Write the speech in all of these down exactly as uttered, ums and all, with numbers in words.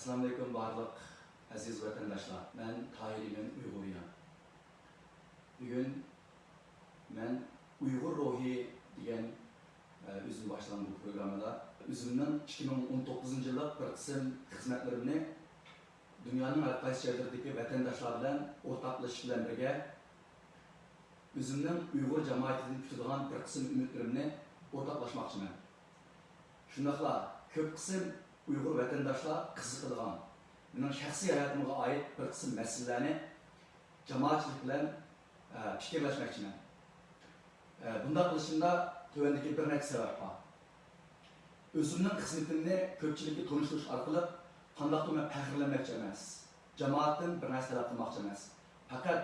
ئەسسالامۇئەلەيكۇم بارلىق ئەزىز ۋەتەنداشلار. مەن تاھىر ئىمىن ئۇيغۇرىيان. بۈگۈن مەن ئۇيغۇر روھى دېگەن، ئە، ئۆزۈم باشلىغان بۇ پروگراممىدا ئۆزۈمنىڭ ئىككى مىڭ ئون توققۇزىنچى يىللىق بىر قىسىم خىزمەتلىرىمنى دۇنيانىڭ ھەر قايسى جايلىرىدىكى ۋەتەنداشلار بىلەن ئورتاقلىشىش بىلەن بىرگە، ئۆزۈمنىڭ ئۇيغۇر جامائىتىدىن كۈتىدىغان بىر قىسىم ئۈمىدلىرىمنى ئورتاقلاشماقچىمەن. شۇنداقلا كۆپ قىسىم ئۇيغۇر ۋەتەنداشلار قىزىقىدىغان، مېنىڭ شەخسىي ھاياتىمغا ئائىت بىر قىسىم مەسىلىلەرنى جامائەتچىلىك بىلەن، ئە، پىكىرلەشمەكچىمەن. ئە، بۇنداق قىلىشىمدا تۆۋەندىكى بىر نەچچە سەۋەب بار. ئۆزۈمنىڭ خىزمىتىمنى كۆپچىلىككە تونۇشتۇرۇش ئارقىلىق قانداقتۇر مەن پەخىرلەنمەكچى ئەمەس. جامائەتتىن بىر نەرسە تەلەپ قىلماقچى ئەمەس. پەقەت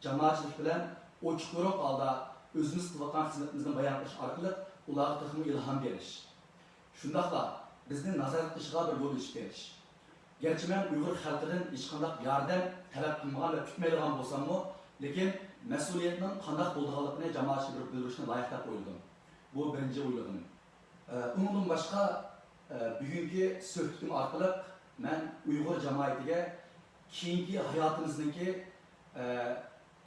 جامائەتچىلىك بىلەن ئوچۇق-يورۇق ھالدا ئۆزىمىز قىلىۋاتقان خىزمىتىمىزنى بايان قىلىش ئارقىلىق ئۇلارغا تېخىمۇ ئىلھام بېرىش. شۇنداقلا بىزنى نازارەت قىلىشىغا بىر يول ئېچىپ بېرىش. گەرچە مەن ئۇيغۇر خەلقىدىن ھېچقانداق ياردەم تەلەپ قىلمىغان ۋە كۈتمەيدىغان بولساممۇ، لېكىن مەسئۇلىيەتنىڭ قانداق بولىدىغانلىقىنى جامائەتچىگە بىر بىلدۈرۈشنى لايىق دەپ ئويلىدىم. بۇ بىرىنچى ئويلىغىنىم. ئە، ئۇنىڭدىن باشقا، ئە، بۈگۈنكى سۆھبىتىم ئارقىلىق مەن ئۇيغۇر جامائىتىگە كېيىنكى ھاياتىمىزنىڭكى، ئە،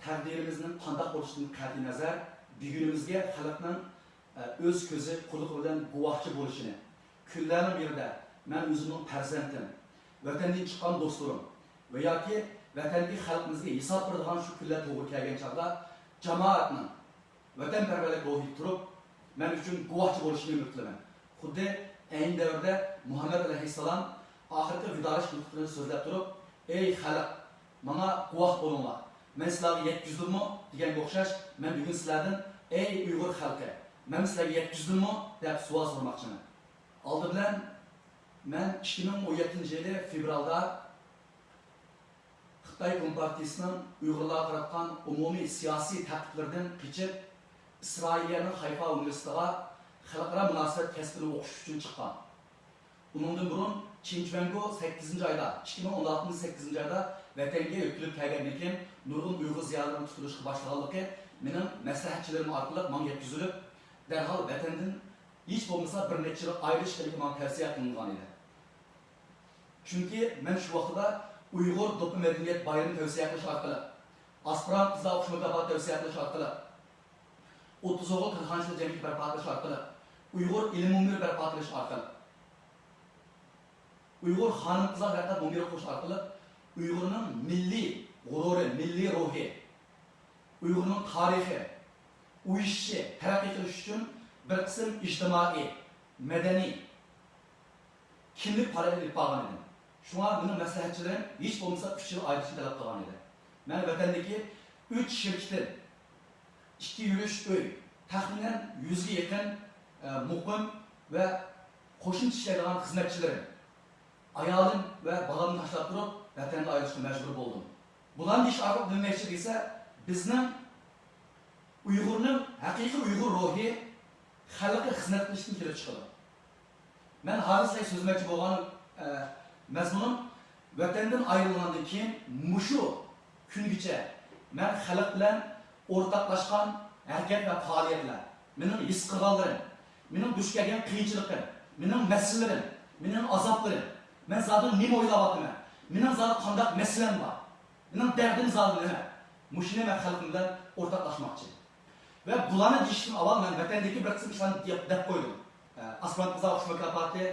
تەقدىرىمىزنىڭ قانداق بولۇشىدىن قەتئىينەزەر، بۈگۈنىمىزگە خەلقنىڭ، ئە، ئۆز كۆزى، قۇلىقى بىلەن گۇۋاھچى بولۇشىنى، كۈنلەرنىڭ بىرىدە مەن ئۆزۈمنىڭ پەرزەنتىم، ۋەتەندىن چىققان دوستلىرىم ۋە ياكى ۋەتەندىكى خەلقىمىزگە ھېساب بېرىدىغان شۇ كۈنلەر توغرا كەلگەن چاغدا جامائەتنىڭ ۋەتەنپەرۋەرلىك روھى تۇرۇپ، مەن ئۈچۈن گۇۋاھچى بولۇشىنى ئۈمىد قىلىمەن. خۇددى ئەينى دەۋردە مۇھەممەد ئەلەيھىسسالام ئاخىرقى ۋىدالىشىش نۇتقىنى سۆزلەپ تۇرۇپ، ئەي خەلق، ماڭا گۇۋاھ بولۇڭلار، مەن سىلەرگە يەتكۈزدۈممۇ دېگەنگە ئوخشاش، مەن بۈگۈن سىلەردىن، ئەي ئۇيغۇر خەلقى، مەن سىلەرگە يەتكۈزدۈممۇ دەپ سوئال سورىماقچىمەن. ئالدى بىلەن مەن ئىككى مىڭ ئون يەتتىنچى يىلى فېۋرالدا خىتاي كومپارتىيىسىنىڭ ئۇيغۇرلارغا قاراتقان ئومۇمىي سىياسىي تەقىبلىرىدىن قېچىپ، ئىسرائىلىيەنىڭ خەيفا ئۇنىۋېرسىتېتىغا خەلقئارا مۇناسىۋەت كەسپىنى ئوقۇش ئۈچۈن چىققان. ئۇنىڭدىن بۇرۇن چىن چۈەنگو سەككىزىنچى ئايدا، ئىككى مىڭ ئون ئالتىنچى سەككىزىنچى ئايدا ۋەتەنگە يۆتكىلىپ كەلگەندىن كېيىن، نۇرغۇن ئۇيغۇر زىيالىيلىرىنىڭ تۇتۇلۇشقا باشلىغانلىقى مېنىڭ مەسلىھەتچىلىرىم ئارقىلىق ماڭا يەتكۈزۈلۈپ، دەرھال ۋەتەندىن ھېچ بولمىسا بىر نەچچە يىل ئايرىلىش كېرەكلىكى ماڭا تەۋسىيە قىلىنغان ئىدى. چۈنكى مەن شۇ ۋاقتىدا ئۇيغۇر دوپپا مەدەنىيەت بايرىمى تەۋسىيە قىلىش ئارقىلىق، ئاسپىرانت قىزلار ئوقۇش مۇكاپاتى تەۋسىيە قىلىش ئارقىلىق، ئوتتۇز ئوغۇل كارخانىچىلار جەمئىيىتى بەرپا قىلىش ئارقىلىق، ئۇيغۇر ئىلمىي مۇنبىرى بەرپا قىلىش ئارقىلىق، ئۇيغۇر خانىم قىزلار ھەققىدە مۇنبىرى قۇرۇش ئارقىلىق ئۇيغۇرنىڭ مىللىي غۇرۇرى، مىللىي روھى، ئۇيغۇرنىڭ تارىخى، ئۇيۇشۇشى، تەرەققىي قىلىشى ئۈچۈن بىر قىسىم ئىجتىمائىي، مەدەنىي، كىملىك پائالىيەتلىرىنى ئېلىپ بارغان ئىدىم. شۇڭا مېنىڭ مەسلىھەتچىلىرىم ھېچ بولمىسا ئۈچ يىل ئايرىلىشنى تەلەپ قىلغان ئىدى. مەن ۋەتەندىكى ئۈچ شىركىتىم، ئىككى يۈرۈش ئۆي، تەخمىنەن يۈزگە يېقىن، ئە، مۇقىم ۋە قوشۇمچە ئىشلەيدىغان خىزمەتچىلىرىم، ئايالىم ۋە بالامنى تاشلاپ تۇرۇپ، ۋەتەندىن ئايرىلىشقا مەجبۇر بولدۇم. بۇلارنى دېيىش ئارقىلىق نېمە دېمەكچى دېسە، بىزنىڭ ئۇيغۇرنىڭ ھەقىقىي ئۇيغۇر روھى خەلققە خىزمەت قىلىشتىن كېلىپ چىقىدۇ. مەن ھازىر سىلەرگە سۆزلىمەكچى بولغان، ئە، مەزمۇنۇم، ۋەتەندىن ئايرىلغاندىن كېيىن مۇشۇ كۈنگىچە مەن خەلق بىلەن ئورتاقلاشقان ھەرىكەت ۋە پائالىيەتلەر، مېنىڭ ھېس قىلغانلىرىم، مېنىڭ دۇچ كەلگەن قىيىنچىلىقىم، مېنىڭ مەسىلىلىرىم، مېنىڭ ئازابلىرىم، مەن زادى نېمە ئويلاۋاتىمەن، مېنىڭ زادى قانداق مەسىلەم بار، مېنىڭ دەردىم زادى نېمە؟ مۇشۇنى مەن خەلقىم بىلەن ئورتاقلاشماقچى. ۋە بۇلارنى دېيىشتىن ئاۋۋال مەن ۋەتەندىكى بىر قىسىم ئىشلارنى دەپ، دەپ قويدۇم. ئە، ئاسپىرانت قىزلار ئوقۇش مۇكاپاتى،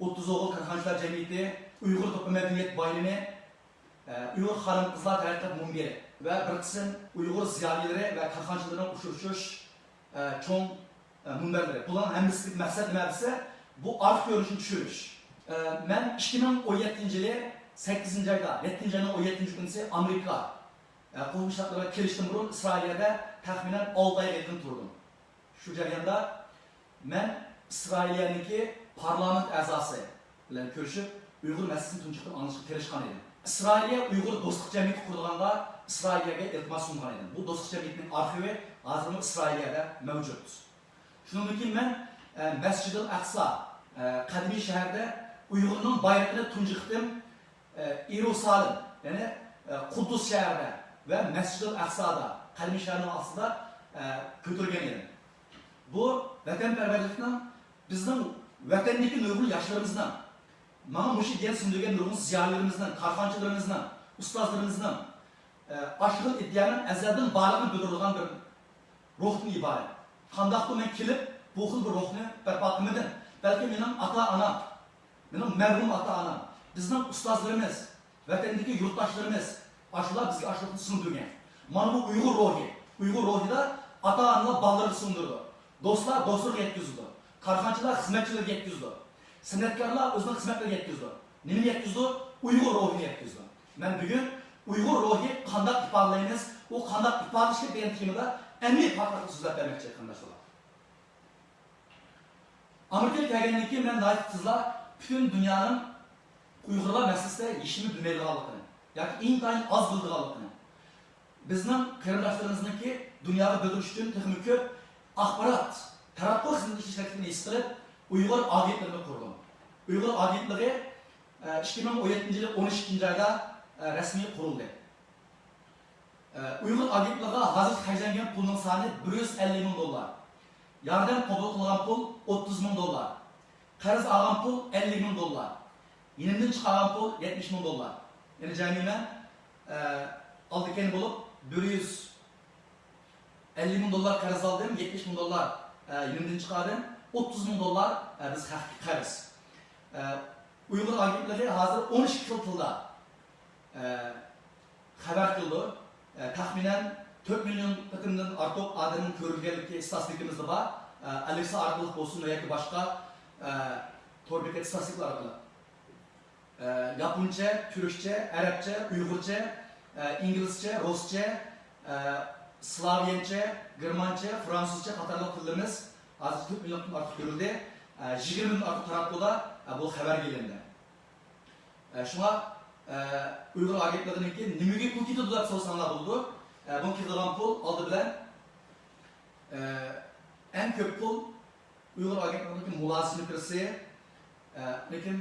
ئوتتۇز ئوغۇل كارخانىچىلار جەمئىيىتى، ئۇيغۇر دوپپا مەدەنىيەت بايرىمى، ئە، ئۇيغۇر خانىم قىزلار تەرەققىيات مۇنبىرى ۋە بىر قىسىم ئۇيغۇر زىيالىيلىرى ۋە كارخانىچىلىرىنىڭ ئۇچرىشىش، ئە، چوڭ، ئە، مۇنبەرلىرى. بۇلارنىڭ ھەممىسىدىكى مەقسەت نېمە دېسە، بۇ ئارقا كۆرۈنۈشنى چۈشۈرۈش. ئە، مەن ئىككى مىڭ ئون يەتتىنچى يىلى سەككىزىنچى ئايدا، يەتتىنچى ئاينىڭ ئون يەتتىنچى كۈنى ئامېرىكا، ئە، قوشما شتاتلىرىغا كېلىشتىن بۇرۇن ئىسرائىلىيەدە تەخمىنەن ئالتە ئايغا يېقىن تۇردۇم. شۇ جەرياندا مەن ئىسرائىلىيەنىڭكى پارلامېنت ئەزاسى بىلەن كۆرۈشۈپ، ئۇيغۇر مەسىلىسىنى تۇنجى قېتىم ئاڭلىشقا تىرىشقان ئىدىم. ئىسرائىلىيە ئۇيغۇر دوستلۇق جەمئىيىتى قۇرىدىغانغا ئىسرائىلىيەگە ئىلتىماس سۇنغان ئىدىم. بۇ دوستلۇق جەمئىيىتىنىڭ ئارخىۋى ھازىرمۇ ئىسرائىلىيەدە مەۋجۇت. شۇنىڭدىن كېيىن مەن، ئە، مەسجىدىل ئەقسا، ئە، قەدىمىي شەھەردە ئۇيغۇرنىڭ بايرىقىنى تۇنجى قېتىم، ئە، ئىيرۇسالىم، يەنى، ئە، قۇددۇس شەھەردە ۋە مەسجىدىل ئەقسادا، قەدىمىي شەھەرنىڭ ئاستىدا، ئە، كۆتۈرگەن ئىدىم. بۇ ۋەتەنپەرۋەرلىكنىڭ بىزنىڭ ۋەتەندىكى نۇرغۇن ياشلىرىمىزنىڭ ماڭا مۇشۇ ئىدىيەنى سۇندۇرغان نۇرغۇن زىيالىيلىرىمىزنىڭ، كارخانىچىلىرىمىزنىڭ، ئۇستازلىرىمىزنىڭ، ئە، ئاشۇ خىل ئىدىيەنىڭ ئەزەلدىن بارلىقىنى بىلدۈرىدىغان بىر روھتىن ئىبارەت. قانداقتۇ مەن كېلىپ، بۇ خىل بىر روھنى بەرپا قىلمىدىم. بەلكى مېنىڭ ئاتا-ئانام، مېنىڭ مەرھۇم ئاتا-ئانام، بىزنىڭ ئۇستازلىرىمىز، ۋەتەندىكى يۇرتداشلىرىمىز، ئاشۇلار بىزگە ئاشۇ روھنى سىڭدۈرگەن. مانا بۇ ئۇيغۇر روھى. ئۇيغۇر روھىدا ئاتا-ئانىلار بالىلىرىغا سىڭدۈرىدۇ. دوستلار دوستلىرىغا يەتكۈزىدۇ. كارخانىچىلار خىزمەتچىلىرىگە يەتكۈزىدۇ. سەنئەتكارلار ئۆزىنىڭ خىزمەتلىرىگە يەتكۈزىدۇ. نېمىنى يەتكۈزىدۇ؟ ئۇيغۇر روھىنى يەتكۈزىدۇ. مەن بۈگۈن ئۇيغۇر روھى قانداق ئىپادىلەيمىز، ئۇ قانداق ئىپادىلىشىمىز دېگەن تېمىدا ئەمەلىي پاكىتلىق سۆزلەپ بەرمەكچى، قېرىنداشلار. ئامېرىكىغا كەلگەندىن كېيىن مەن ناھايىتى تېزلا پۈتۈن دۇنيانىڭ ئۇيغۇرلار مەسىلىسىدە ھېچنېمە بىلمەيدىغانلىقىنى ياكى ئىنتايىن ئاز بىلىدىغانلىقىنى، بىزنىڭ قېرىنداشلىرىمىزنىڭكى دۇنياغا بىلدۈرۈش ئۈچۈن تېخىمۇ كۆپ ئاخبارات تاراتقۇ خىزمىتى ئىشلەشكىنى ھېس قىلىپ، ئۇيغۇر ئاگېنتلىقىنى قۇردۇم. ئۇيغۇر ئاگېنتلىقى، ئە، ئىككى مىڭ ئون يەتتىنچى يىلى ئون ئىككىنچى ئايدا، ئە، رەسمىي قۇرۇلدى. ئە، ئۇيغۇر ئاگېنتلىقىغا ھازىر خەجلەنگەن پۇلنىڭ سانى بىر يۈز ئەللىك مىڭ دوللار. ياردەم قوبۇل قىلغان پۇل ئوتتۇز مىڭ دوللار. قەرز ئالغان پۇل ئەللىك مىڭ دوللار. يېنىمدىن چىقارغان پۇل يەتمىش مىڭ دوللار. يەنى جەمئىي مەن، ئە، ئالدى كەينى بولۇپ بىر يۈز ئەللىك مىڭ دوللار قەرز ئالدىم، يەتمىش مىڭ دوللار، ئە، يېنىمدىن چىقاردىم، ئوتتۇز مىڭ دوللار، ئە، بىز ھەقىقىي قەرز. ئە، ئۇيغۇر ئاگېنتلىقى ھازىر ئون ئىككى خىل تىلدا، ئە، خەۋەر قىلىدۇ. ئە، تەخمىنەن تۆت مىليون قېتىمدىن ئارتۇق ئادەمنىڭ كۆرۈلگەنلىكى ئىستاتىستىكىمىزدا بار. ئە، ئەلىكسا ئارقىلىق بولسۇن ۋە ياكى باشقا، ئە، تور بېكەت ئىستاتىستىكىلار ئارقىلىق. ئە، ياپونچە، تۈركچە، ئەرەبچە، ئۇيغۇرچە، ئە، ئىنگلىزچە، رۇسچە، ئە، سلاۋيەنچە، گېرمانچە، فرانسۇزچە قاتارلىق تىللىرىمىز ھازىر تۆت مىليوندىن ئارتۇق كۆرۈلدى. ئە، يىگىرمىدىن ئارتۇق تاراتقۇدا، ئە، بۇ خەۋەرگە ئېلىندى. ئە، شۇڭا، ئە، ئۇيغۇر ئاگېنتلىقىنىڭكى نېمىگە پۇل كېتىدۇ دەپ سورىساڭلار بولىدۇ. ئە، بۇنىڭ كېتىدىغان پۇل ئالدى بىلەن، ئە، ئەڭ كۆپ پۇل ئۇيغۇر ئاگېنتلىقىنىڭكى مۇلازىمەتلىرى، ئە، لېكىن،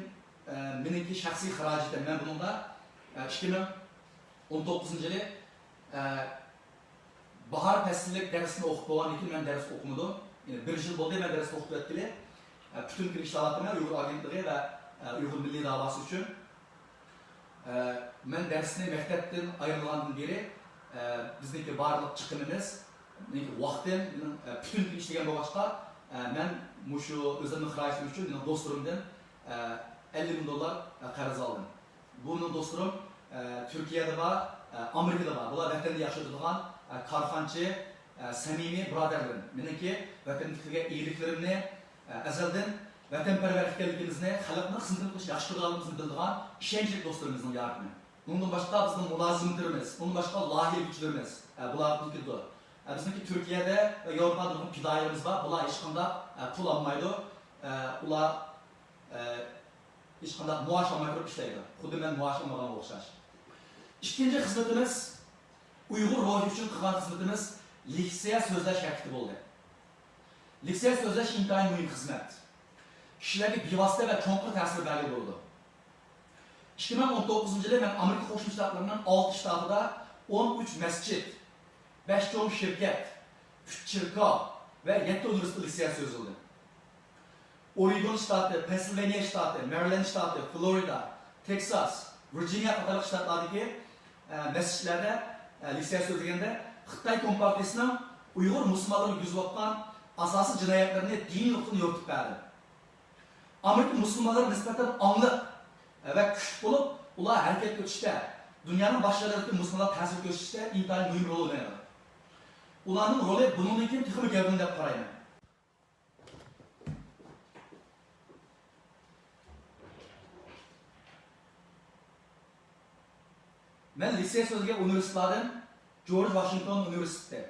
ئە، مېنىڭكى شەخسىي خىراجىتىم. مەن بۇنىڭدا، ئە، ئىككى مىڭ ئون توققۇزىنچى يىلى، ئە، باھار پەسىللىك دەرسنى ئوقۇپ بولغاندىن كېيىن مەن دەرس ئوقۇمىدىم. يەنى بىر يىل بولدى مەن دەرس ئوقۇپ ئۆتكىلى. ئە، پۈتۈن كۈن ئىشلەۋاتىمەن ئۇيغۇر ئاگېنتلىقى ۋە، ئە، ئۇيغۇر مىللىي داۋاسى ئۈچۈن. ئە، مەن دەرسنى مەكتەپتىن ئايرىلغاندىن بېرى، ئە، بىزنىڭكى بارلىق چىقىمىمىز، مېنىڭكى ۋاقتىم، مېنىڭ، ئە، پۈتۈن كۈن ئىشلىگەن بولغاچقا، ئە، مەن مۇشۇ ئۆزۈمنىڭ خىراجىتىم ئۈچۈن مېنىڭ دوستلىرىمدىن، ئە، ئەللىك مىڭ دوللار، ئە، قەرز ئالدىم. بۇ مېنىڭ دوستلىرىم، ئە، تۈركىيەدە بار، ئە، ئامېرىكىدا بار. بۇلار ۋەتەندە ياشاۋاتىدىغان، ئە، كارخانىچى، ئە، سەمىمىي بۇرادەرلىرىم. مېنىڭكى ۋەتەندىكىلەرگە ئىگىلىكلىرىمنى، ئە، ئەزەلدىن ۋەتەنپەرۋەر ئىكەنلىكىمىزنى، خەلقنىڭ خىزمىتىنى قىلىشنى ياخشى كۆرىدىغانلىقىمىزنى بىلىدىغان ئىشەنچلىك دوستلىرىمىزنىڭ ياردىمى. ئۇنىڭدىن باشقا بىزنىڭ مۇلازىملىرىمىز، ئۇنىڭدىن باشقا لايىھىلىگۈچىلىرىمىز، ئە، بۇلار كېلىدۇ. ئە، بىزنىڭكى تۈركىيەدە ۋە ياۋروپادا نۇرغۇن پىدائىيلىرىمىز بار، بۇلار ھېچقانداق، ئە، پۇل ئالمايدۇ. ئە، ئۇلار، ئە، ھېچقانداق مائاش ئالماي تۇرۇپ ئىشلەيدۇ. خۇددى مەن مائاش ئالمىغانغا ئوخشاش. ئىككىنچى خىزمىتىمىز ئۇيغۇر روھى ئۈچۈن قىلغان خىزمىتىمىز لېكسىيە سۆزلەش ھەرىكىتى بولدى. لېكسىيە سۆزلەش ئىنتايىن مۇھىم خىزمەت. كىشىلەرگە بىۋاسىتە ۋە چوڭقۇر تەسىر بەرگىلى بولىدۇ. ئىككى مىڭ ئون توققۇزىنچى يىلى مەن ئامېرىكا قوشما شتاتلىرىنىڭ ئالتە شتاتىدا ئون ئۈچ مەسچىت، بەش چوڭ شىركەت، ئۈچ چېركاۋ ۋە يەتتە ئۇنىۋېرسىتېتتا لېكسىيە سۆزلىدىم. ئورېگون شتاتى، پېنسىلۋانىيە شتاتى، مەرىلەند شتاتى، فلورىدا، تېكساس، ۋىرجىنىيە قاتارلىق شتاتلاردىكى، ئە، مەسچىتلەردە، ئە، لېكسىيە سۆزلىگەندە، خىتاي كومپارتىيىسىنىڭ ئۇيغۇر مۇسۇلمانلىرىغا يۈرگۈزۈۋاتقان ئاساسىي جىنايەتلىرىنى دىنىي نۇقتىدىن يورۇتۇپ بەردىم. ئامېرىكا مۇسۇلمانلىرىغا نىسبەتەن ئاڭلىق، ئە، ۋە كۈچلۈك بولۇپ، ئۇلار ھەرىكەت كۆرسىتىشتە، دۇنيانىڭ باشقا يەرلىرىدىكى مۇسۇلمانلارغا تەسىر كۆرسىتىشتە ئىنتايىن مۇھىم رول ئوينايدۇ. ئۇلارنىڭ رولى بۇنىڭدىن كېيىن تېخىمۇ گەۋدىلىنىدۇ دەپ قارايمەن. مەن لىتسېي سۆزلىگەن ئۇنىۋېرسىتېتلاردىن جورج ۋاشىنگتون ئۇنىۋېرسىتېتى،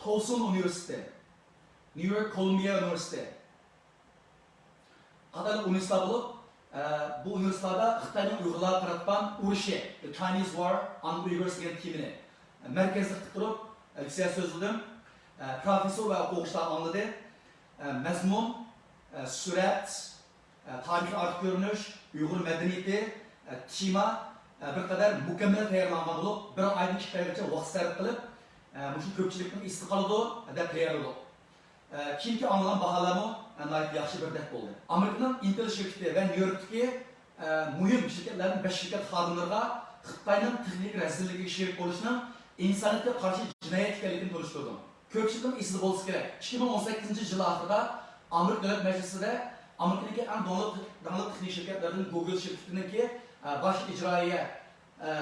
توۋسون ئۇنىۋېرسىتېتى، نيۇ يورك كولۇمبىيە ئۇنىۋېرسىتېتى قاتارلىق ئۇنىۋېرسىتېتلار بولۇپ، ئە، بۇ ئۇنىۋېرسىتېتلاردا خىتاينىڭ ئۇيغۇرلارغا قاراتقان ئۇرۇشى، The Chinese War on Uyghurs دېگەن تېمىنى، ئە، مەركەزلىك قىلىپ تۇرۇپ، ئە، لىتسېيە سۆزلىدىم. ئە، پروفېسسور ۋە ئوقۇغۇچىلار ئاڭلىدى. ئە، مەزمۇن، ئە، سۈرەت، ئە، تارىخىي ئارقا كۆرۈنۈش، ئۇيغۇر مەدەنىيىتى، ئە، تېما، ئە، بىر قەدەر مۇكەممەل تەييارلانغان بولۇپ، بىر ئايدىن ئىككى ئايغىچە ۋاقىت سەرپ قىلىپ، ئە، مۇشۇ كۆپچىلىكنىڭ ئېسىدە قالىدۇ، ئە، دەپ تەييارلىدۇق. ئە، كېيىنكى ئاڭلىغان باھالارمۇ، ناھايىتى ياخشى بىر دەپ بولدى. ئامېرىكىنىڭ ئىنتېل شىركىتى ۋە نيۇ يوركتىكى، ئە، مۇھىم شىركەتلەردىن بەش شىركەت خادىملىرىغا خىتاينىڭ تېخنىكا رەزىللىكىگە شېرىك بولۇشنىڭ ئىنسانىيەتكە قارشى جىنايەت ئىكەنلىكىنى تونۇشتۇردۇم. كۆپچىلىكنىڭ ئېسىدە بولسا كېرەك، ئىككى مىڭ ئون سەككىزىنچى يىل ئاخىرىدا ئامېرىكا دۆلەت مەجلىسىدە ئامېرىكىدىكى ئەڭ داڭلىق، داڭلىق تېخنىك شىركەتلەردىن گوگل شىركىتىنىڭكى، ئە، باش ئىجرائىيە، ئە،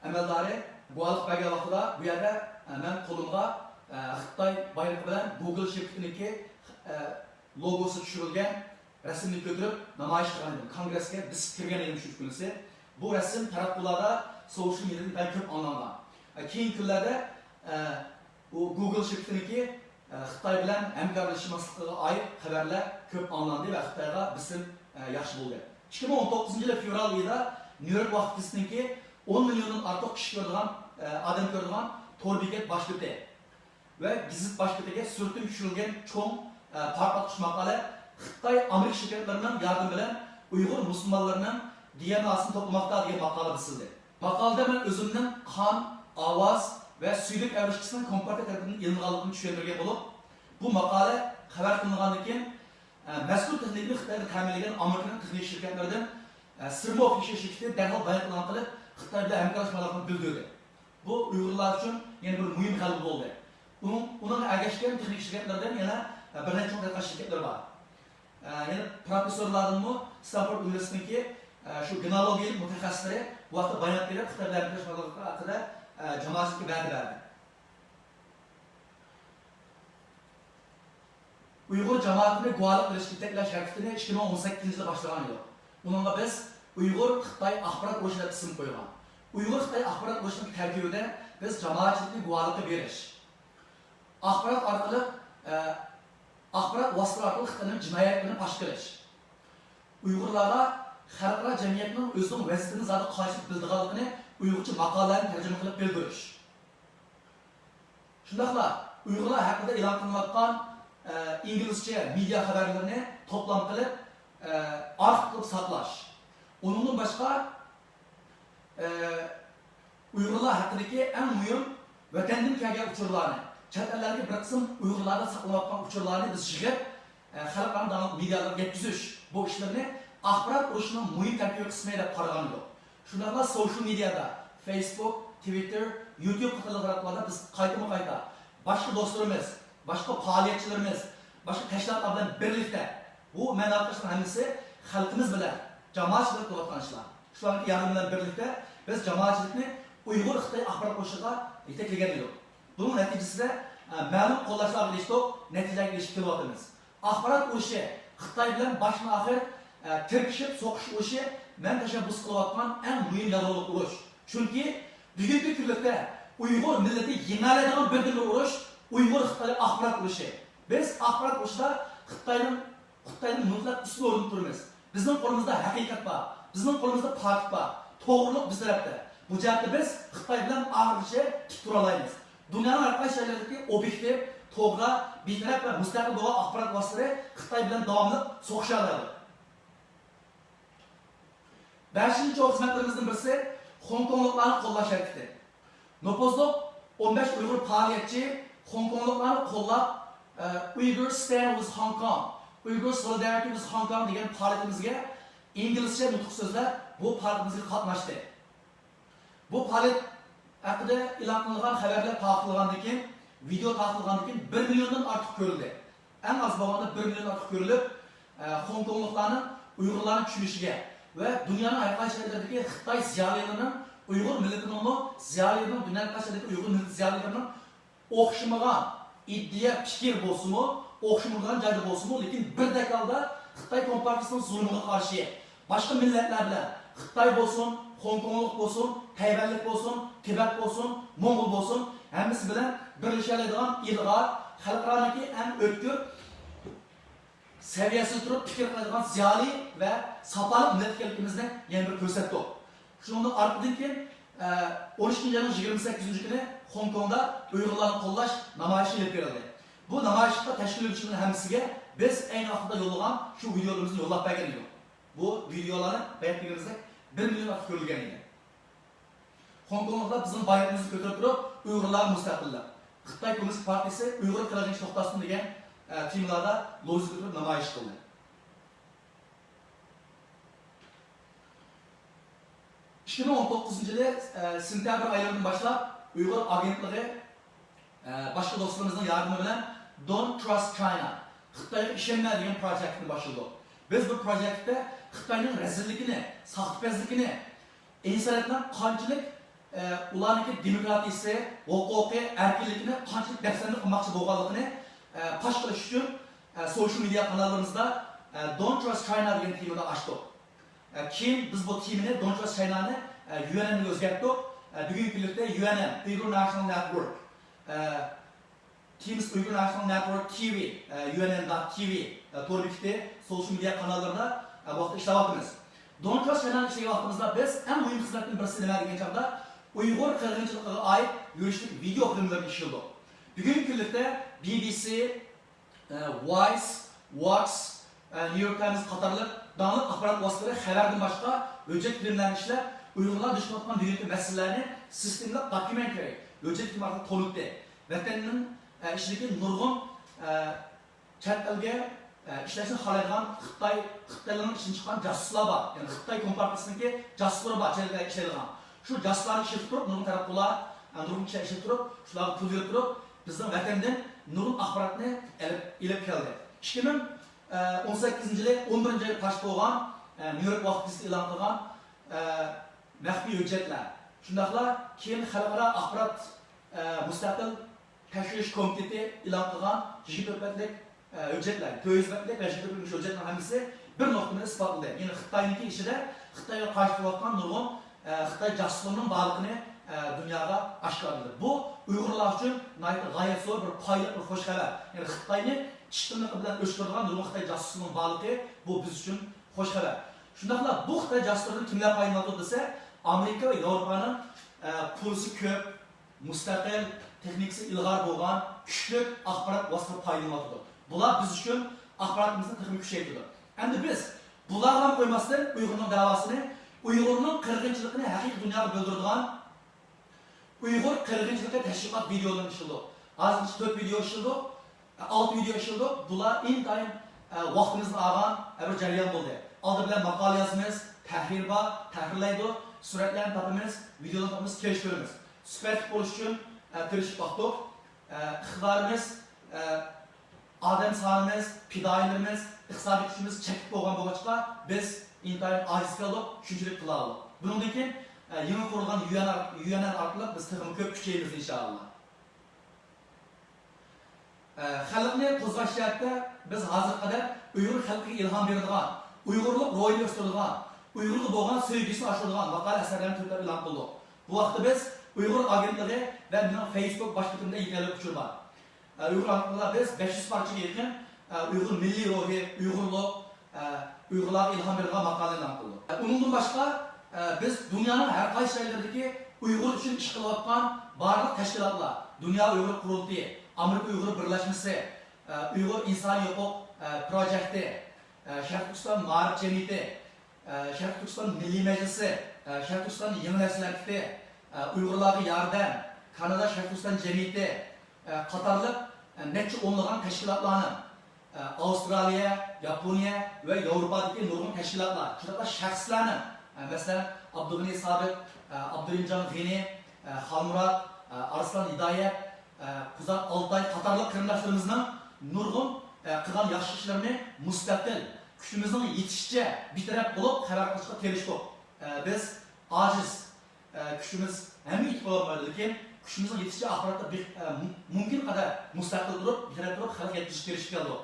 ئەمەلدارى گۇۋاھلىق بەرگەن ۋاقتىدا بۇ يەردە، ئە، مەن قولۇمغا، ئە، خىتاي بايرىقى بىلەن گوگل شىركىتىنىڭكى، ئە، لوگوسى چۈشۈرۈلگەن رەسىمنى كۆتۈرۈپ نامايىش قىلغان ئىدىم. كونگرېسكە بېسىپ كىرگەن ئىدىم شۇ كۈنىسى. بۇ رەسىم تاراتقۇلاردا، سوشىيال مېدىيادا كۆپ ئاڭلانغان. ئە، كېيىنكى كۈنلەردە، ئە، ئۇ گوگل شىركىتىنىڭكى، ئە، خىتاي بىلەن ھەمكارلىشماسلىقىغا ئائىت خەۋەرلەر كۆپ ئاڭلاندى ۋە خىتايغا بېسىم، ئە، ياخشى بولدى. ئىككى مىڭ ئون توققۇزىنچى يىلى فېۋرال ئېيىدا نيۇ يورك ۋاقىت گېزىتىنىڭكى ئون مىليوندىن ئارتۇق كىشى كۆرىدىغان، ئە، ئادەم كۆرىدىغان تور بېكەت باش بېتى ۋە گېزىت باش بېتىگە سۈرىتىم چۈشۈرۈلگەن چوڭ، ئە، پارتلاتقۇچ ماقالە «خىتاي ئامېرىكا شىركەتلىرىنىڭ ياردىمى بىلەن ئۇيغۇر مۇسۇلمانلىرىنىڭ دى ئېن ئاسىنى توپلىماقتا» دېگەن ماقالە بېسىلدى. ماقالىدە مەن ئۆزۈمنىڭ قان، ئاۋاز ۋە سۈيدۈك ئەۋرىشكىسىنىڭ كومپارتىيە تەرىپىدىن ئېلىنغانلىقىنى چۈشەندۈرگەن بولۇپ، بۇ ماقالە خەۋەر قىلىنغاندىن كېيىن، ئە، مەزكۇر تېخنىكنى خىتايغا تەمىنلىگەن ئامېرىكىنىڭ تېخنىك شىركەتلىرىدىن، ئە، سېرمو فىشېر شىركىتى دەرھال بايان ئېلان قىلىپ، خىتاي بىلەن ھەمكارلاشماقلىقىنى بىلدۈردى. بۇ ئۇيغۇرلار ئۈچۈن يەنە بىر مۇھىم غەلىبە بولدى. ئۇنىڭ، ئۇنىڭغا ئەگەشكەن تېخنىك شىركەتلىرىدىن يەنە، ئە، بىر نەچچە چوڭ تەتقىقات شىركەتلىرى بار. ئە، يەنە پروفېسسورلاردىنمۇ ستانفورد ئۇنىۋېرسىتېتىنىڭكى، ئە، شۇ گېنولوگىيىلىك مۇتەخەسسىسلىرى بۇ ھەقتە بايانات بېرىپ، خىتاي بىلەن ھەمكارلىشماقلىقى ھەققىدە، ئە، جامائەتچىلىككە ۋەدە بەردى. ئۇيغۇر جامائىتىنى گۇۋاھلىق بېرىشكە يېتەكلەش ھەرىكىتىنى ئىككى مىڭ ئون سەككىزىنچى يىلى باشلىغان ئىدۇق. ئۇنىڭغا بىز ئۇيغۇر خىتاي ئاخبارات ئۇرۇشى دەپ ئىسىم قويغان. ئۇيغۇر خىتاي ئاخبارات ئۇرۇشىنىڭ تەركىبىدە بىز جامائەتچىلىكنى گۇۋاھلىققا بېرىش، ئاخبارات ئارقىلىق، ئە، ئاخبارات ۋاسىتىلىرى ئارقىلىق خىتاينىڭ جىنايەتلىرىنى پاش قىلىش، ئۇيغۇرلارغا خەلقئارا جەمئىيەتنىڭ ئۆزىنىڭ ۋەزىيىتىنى زادى قايسىلىك بىلىدىغانلىقىنى ئۇيغۇرچە ماقالىلەرنى تەرجىمە قىلىپ بىلدۈرۈش. شۇنداقلا ئۇيغۇرلار ھەققىدە ئېلان قىلىنىۋاتقان، ئە، ئىنگلىزچە مېدىيا خەۋەرلىرىنى توپلام قىلىپ، ئە، ئارخىپ قىلىپ ساقلاش. ئۇنىڭدىن باشقا، ئە، ئۇيغۇرلار ھەققىدىكى ئەڭ مۇھىم ۋەتەندىن كەلگەن ئۇچۇرلارنى، چەت ئەللەردىكى بىر قىسىم ئۇيغۇرلاردا ساقلىنىۋاتقان ئۇچۇرلارنى بىز يىغىپ، ئە، خەلقئارا داڭلىق مېدىيالارغا يەتكۈزۈش، بۇ ئىشلىرىنى ئاخبارات ئۇرۇشىنىڭ مۇھىم تەركىبىي قىسمى دەپ قارىغان ئىدۇق. شۇنداقلا سوشىيال مېدىيادا، فېيسبۇك، تىۋىتتېر، يۇتيۇب قاتارلىق تاراتقۇلاردا بىز قايتىمۇ قايتا باشقا دوستلىرىمىز، باشقا پائالىيەتچىلىرىمىز، باشقا تەشكىلاتلار بىلەن بىرلىكتە، بۇ مەن ئارقىلىق ھەممىسى خەلقىمىز بىلەن جامائەتچىلىك قىلىۋاتقان ئىشلار. شۇلارنىڭكى ياردىمى بىلەن بىرلىكتە بىز جامائەتچىلىكنى ئۇيغۇر خىتاي ئاخبارات ئۇرۇشىغا يېتەكلىگەن ئىدۇق. بۇنىڭ نەتىجىسىدە، ئە، مەلۇم قوللاشلارغا ئېرىشتۇق، نەتىجىلەرگە ئېرىشىپ كېلىۋاتىمىز. ئاخبارات ئۇرۇشى خىتاي بىلەن باشتىن ئاخىر، ئە، تىركىشىپ سوقۇش ئۇرۇشى مەن تەشەببۇس قىلىۋاتقان ئەڭ مۇھىم يادرولۇق ئۇرۇش. چۈنكى بۈگۈنكى كۈنلۈكتە ئۇيغۇر مىللىتى يېڭەلەيدىغان بىردىنبىر ئۇرۇش ئۇيغۇر خىتاي ئاخبارات ئۇرۇشى. بىز ئاخبارات ئۇرۇشىدا خىتاينىڭ، خىتايدىن مۇتلەق ئۈستۈن ئورۇندا تۇرىمىز. بىزنىڭ قولىمىزدا ھەقىقەت بار، بىزنىڭ قولىمىزدا پاكىت بار، توغرىلىق بىز تەرەپتە. بۇ جەھەتتە بىز خىتاي بىلەن ئاخىرغىچە تىك تۇرالايمىز. دۇنيانىڭ ھەر قايسى جايلىرىدىكى ئوبيېكتىپ، توغرا، بىتەرەپ ۋە مۇستەقىل بولغان ئاخبارات ۋاسىتىلىرى خىتاي بىلەن داۋاملىق سوقۇشالايدۇ. بەشىنچى چوڭ خىزمەتلىرىمىزدىن بىرسى خوڭكوڭلۇقلارنى قوللاش ھەرىكىتى. نوپۇزلۇق ئون بەش ئۇيغۇر پائالىيەتچى خوڭكوڭلۇقلارنى قوللاپ، ئە، Uyghur Stand with Hong Kong، Uyghur Solidarity with Hong Kong دېگەن پائالىيىتىمىزگە ئىنگلىزچە نۇتۇق سۆزلەپ، بۇ پائالىيىتىمىزگە قاتناشتى. بۇ پائالىيەت ھەققىدە ئېلان قىلىنغان خەۋەرلەر تارقىتىلغاندىن كېيىن، ۋىدېئو تارقىتىلغاندىن كېيىن بىر مىليوندىن ئارتۇق كۆرۈلدى. ئەڭ ئاز بولغاندا بىر مىليون ئارتۇق كۆرۈلۈپ، ئە، خوڭكوڭلۇقلارنىڭ ئۇيغۇرلارنى چۈشىنىشىگە ۋە دۇنيانىڭ ھەر قايسى شەھەرلىرىدىكى خىتاي زىيالىيلىرىنىڭ، ئۇيغۇر مىللىتىنىڭمۇ زىيالىيلىرىنىڭ، دۇنيانىڭ ھەر قايسى شەھەرلىرىدىكى ئۇيغۇر مىللىتى زىيالىيلىرىنىڭ ئوخشىمىغان ئىدىيە، پىكىر بولسىمۇ، ئوخشىمىغان جايدا بولسىمۇ، لېكىن بىردەك ھالدا خىتاي كومپارتىيىسىنىڭ زۇلۇمىغا قارشى باشقا مىللەتلەر بىلەن، خىتاي بولسۇن، خوڭكوڭلۇق بولسۇن، تەيۋەنلىك بولسۇن، تىبەت بولسۇن، موڭغۇل بولسۇن، ھەممىسى بىلەن بىرلىشەلەيدىغان ئىلغار، خەلقئارانىڭكى ئەڭ ئۆتكۈر سەۋىيەسىدە تۇرۇپ پىكىر قىلىدىغان زىيالىي ۋە ساپالىق مىللەت ئىكەنلىكىمىزنى يەنە بىر كۆرسەتتۇق. شۇنىڭدىن ئارقىدىن كېيىن، ئە، ئون ئىككىنچى ئاينىڭ يىگىرمە سەككىزىنچى كۈنى خوڭكوڭدا ئۇيغۇرلارنى قوللاش نامايىشى ئېلىپ بېرىلدى. بۇ نامايىشقا تەشكىللىگۈچىلەرنىڭ ھەممىسىگە بىز ئەينى ۋاقىتتا يوللىغان شۇ ۋىدېئولىرىمىزنى يوللاپ بەرگەن ئىدۇق. بۇ ۋىدېئولارنى بايا دېگىنىمىزدەك بىر مىليون ئارتۇق كۆرۈلگەن ئىدى. خوڭكوڭلۇقلار بىزنىڭ بايرىقىمىزنى كۆتۈرۈپ تۇرۇپ، ئۇيغۇرلارغا مۇستەقىللىق، خىتاي كوممۇنىست پارتىيىسى ئۇيغۇر قىرغىنچىلىقى توختاتسۇن دېگەن ئە، تېمىلاردا لوزۇنكا تۇتۇپ نامايىش قىلدى. ئىككى مىڭ ئون توققۇزىنچى يىلى، ئە، سېنتەبىر ئايلىرىدىن باشلاپ ئۇيغۇر ئاگېنتلىقى، ئە، باشقا دوستلىرىمىزنىڭ ياردىمى بىلەن Don't Trust China، خىتايغا ئىشەنمە دېگەن پروجېكتنى باشلىدۇق. بىز بۇ پروجېكتتە خىتاينىڭ رەزىللىكىنى، ساختىپەزلىكىنى، ئىنسانىيەتنىڭ قانچىلىك، ئە، ئۇلارنىڭكى دېموكراتىيىسى، ھوقۇقى، ئەركىنلىكىنى قانچىلىك دەپسەندە قىلماقچى بولغانلىقىنى، ئە، پاش قىلىش ئۈچۈن، ئە، سوشىيال مېدىيا قاناللىرىمىزدا، ئە، Don't Trust China دېگەن تېمىدا ئاچتۇق. ئە، كېيىن بىز بۇ تېمىنى Don't Trust China نى، ئە، يۈ ئېن ئېن گە ئۆزگەرتتۇق. ئە، بۈگۈنكى كۈنلۈكتە يۈ ئېن ئېن، Uyghur National Network، ئە، Times Uyghur National Network تى ۋى، ئە، يۈ ئېن ئېن دوت تى ۋى، ئە، تور بېكىتى، سوشىيال مېدىيا قاناللىرىدا، ئە، بۇ ھەقتە ئىشلەۋاتىمىز. Don't Trust China نى ئىشلىگەن ۋاقتىمىزدا بىز ئەڭ مۇھىم خىزمەتنىڭ بىرسى نېمە دېگەن چاغدا ئۇيغۇر قىرغىنچىلىقىغا ئائىت يۈرۈشلۈك ۋىدېئو فىلىملىرىنى ئىشلىدۇق. بۈگۈنكى كۈنلۈكتە بى بى سى، ئە، ۋايس، ۋاكس، ئە، نيۇ يورك تايمز قاتارلىق داڭلىق ئاخبارات ۋاسىتىلىرى خەۋەردىن باشقا ھۆججەت فىلىملەرنى ئىشلەپ، ئۇيغۇرلار دۇچ كېلىۋاتقان بۈگۈنكى مەسىلىلەرنى سىستېمىلىق دوكيۇمېنترى، ھۆججەت فىلىم ئارقىلىق تونۇتتى. ۋەتەننىڭ، ئە، ئىچىدىكى نۇرغۇن، ئە، چەت ئەلگە، ئە، ئىشلەشنى خالايدىغان خىتاي، خىتايلارنىڭ ئىشىدىن چىققان جاسۇسلار بار. يەنى خىتاي كومپارتىيىسىنىڭكى جاسۇسلىرى بار، چەت ئەلدە ئىشلەيدىغان. شۇ جاسۇسلارنى ئىشلىتىپ تۇرۇپ، نۇرغۇن تەرەققۇلار، ئە، نۇرغۇن كىشىلەر ئىشلىتىپ تۇرۇپ، شۇلارغا پۇل بېرىپ تۇرۇپ، بىزنىڭ ۋەتەندىن نۇرغۇن ئاخباراتنى ئېلىپ، ئېلىپ كەلدى. ئىككى مىڭ ئون سەككىزىنچى يىلى ئون بىرىنچى ئايدا پاش بولغان، ئە، نيۇ يورك ۋاقىت گېزىتى ئېلان قىلغان، ئە، مەخپىي ھۆججەتلەر، شۇنداقلا كېيىن خەلقئارا ئاخبارات، ئە، مۇستەقىل تەكشۈرۈش كومىتېتى ئېلان قىلغان يىگىرمە تۆت بەتلىك، ئە، ھۆججەتلەر، تۆت يۈز بەتلىك ۋە يىگىرمە تۆت بەتلىك ھۆججەتنىڭ ھەممىسى بىر نۇقتىنى ئىسپاتلىدى. يەنى خىتاينىڭكى ئىچىدە خىتايغا قارشى تۇرۇۋاتقان نۇرغۇن، ئە، خىتاي جاسۇسلىرىنىڭ بارلىقىنى، ئە، دۇنياغا ئاشكارىلىدى. بۇ ئۇيغۇرلار ئۈچۈن ناھايىتى غايەت زور بىر پايدىلىق بىر خۇش خەۋەر. يەنى خىتاينى چىشقىنلىقى بىلەن ئۆچ كۆرىدىغان نۇرغۇن خىتاي جاسۇسىنىڭ بارلىقى، بۇ بىز ئۈچۈن خۇش خەۋەر. شۇنداقلا بۇ خىتاي جاسۇسلىرىدىن كىملەر پايدىلىنىۋاتىدۇ دېسە، ئامېرىكا ۋە ياۋروپانىڭ، ئە، پۇلسى كۆپ، مۇستەقىل، تېخنىكىسى ئىلغار بولغان كۈچلۈك ئاخبارات ۋاسىتىلىرى پايدىلىنىۋاتىدۇ. بۇلار بىز ئۈچۈن ئاخباراتىمىزنى تېخىمۇ كۈچەيتىدۇ. ئەمدى بىز بۇلارغا قويماستىن، ئۇيغۇرنىڭ دەۋاسىنى، ئۇيغۇرنىڭ قىرغىنچىلىقىنى ھەقىقىي دۇنياغا بىلدۈرىدىغان ئۇيغۇر قىرغىنچىلىقى تەشۋىقات ۋىدېئولىرىنى ئىشلىدۇق. ھازىرغىچە تۆت ۋىدېئو ئىشلىدۇق، ئالتە ۋىدېئو ئىشلىدۇق. بۇلار ئىنتايىن، ئە، ۋاقتىمىزنى ئالغان، ئە، بىر جەريان بولدى. ئالدى بىلەن ماقالە يازىمىز، تەھرىر بار، تەھرىرلەيدۇ، سۈرەتلەرنى تاپىمىز، ۋىدېئولارنى تاپىمىز، كېلىشىپ كۆرىمىز. سۈپەتلىك بولۇش ئۈچۈن، ئە، تىرىشىپ باقتۇق. ئە، ئىقتىدارىمىز، ئە، ئادەم سانىمىز، پىدائىيلىرىمىز، ئىقتىسادىي كۈچىمىز چەكلىك بولغان بولغاچقا، بىز ئىنتايىن ئاجىز قالدۇق، شۇنچىلىك قىلالىدۇق. بۇنىڭدىن كېيىن، ئە، يېڭى قۇرۇلغان يۈ ئېن ئار-، يۈ ئېن ئېن ئارقىلىق بىز تېخىمۇ كۆپ كۈچەيمىز، ئىنشائاللا. ئە، خەلقنى قوزغاش جەھەتتە بىز ھازىرغا قەدەر ئۇيغۇر خەلقىگە ئىلھام بېرىدىغان، ئۇيغۇرلۇق روھىنى ئۆستۈرىدىغان، ئۇيغۇرغا بولغان سۆيگۈسىنى ئاشۇرىدىغان ماقالە ئەسەرلەرنى تۈرلەپ ئېلان قىلدۇق. بۇ ھەقتە بىز ئۇيغۇر ئاگېنتلىقى ۋە مېنىڭ فېيسبۇك باش بېتىمدە يېتەرلىك ئۇچۇر بار. ئە، ئۇيغۇر ئاگېنتلىقىدا بىز بەش يۈز پارچىغا يېقىن، ئە، ئۇيغۇر مىللىي روھى، ئۇيغۇرلۇق، ئە، ئۇيغۇرلارغا ئىلھام بېرىدىغان ماقالىنى ئېلان قىلدۇق. ئە، ئۇنىڭدىن باشقا، ئە، بىز دۇنيانىڭ ھەر قايسى جايلىرىدىكى ئۇيغۇر ئۈچۈن ئىش قىلىۋاتقان بارلىق تەشكىلاتلار، دۇنيا ئۇيغۇر قۇرۇلتىيى، ئامېرىكا ئۇيغۇر بىرلەشمىسى، ئە، ئۇيغۇر ئىنسانىي ھوقۇق، ئە، پروجېكتى، ئە، شەرقىي تۈركىستان مائارىپ جەمئىيىتى، ئە، شەرقىي تۈركىستان مىللىي مەجلىسى، ئە، شەرقىي تۈركىستان يېڭى نەسىل ھەرىكىتى، ئە، ئۇيغۇرلارغا ياردەم، كانادا شەرقىي تۈركىستان جەمئىيىتى، ئە، قاتارلىق، ئە، نەچچە ئونلىغان تەشكىلاتلارنىڭ، ئە، ئاۋسترالىيە، ياپونىيە ۋە ياۋروپادىكى نۇرغۇن تەشكىلاتلار، شۇنداقلا شەخسلەرنىڭ، ئە، مەسىلەن، ئابدۇغېنى سابىت، ئە، ئابدۇرېھىمجان غېنى، ئە، خالمۇرات، ئە، ئارسلان ھىدايەت، ئە، قۇزات ئالتاي قاتارلىق قېرىنداشلىرىمىزنىڭ نۇرغۇن، ئە، قىلغان ياخشى ئىشلىرىنى مۇستەقىل، كۈچىمىزنىڭ يېتىشىچە بىتەرەپ بولۇپ خەۋەر قىلىشقا تىرىشتۇق. ئە، بىز ئاجىز، ئە، كۈچىمىز ھەممە يېتىپ بولالمايدۇ، لېكىن كۈچىمىزنىڭ يېتىشىچە ئاخباراتتا بىر، ئە، مۇ-، مۇمكىن قەدەر مۇستەقىل تۇرۇپ، بىتەرەپ تۇرۇپ خەلققە يەتكۈزۈشكە تىرىشىپ كەلدۇق.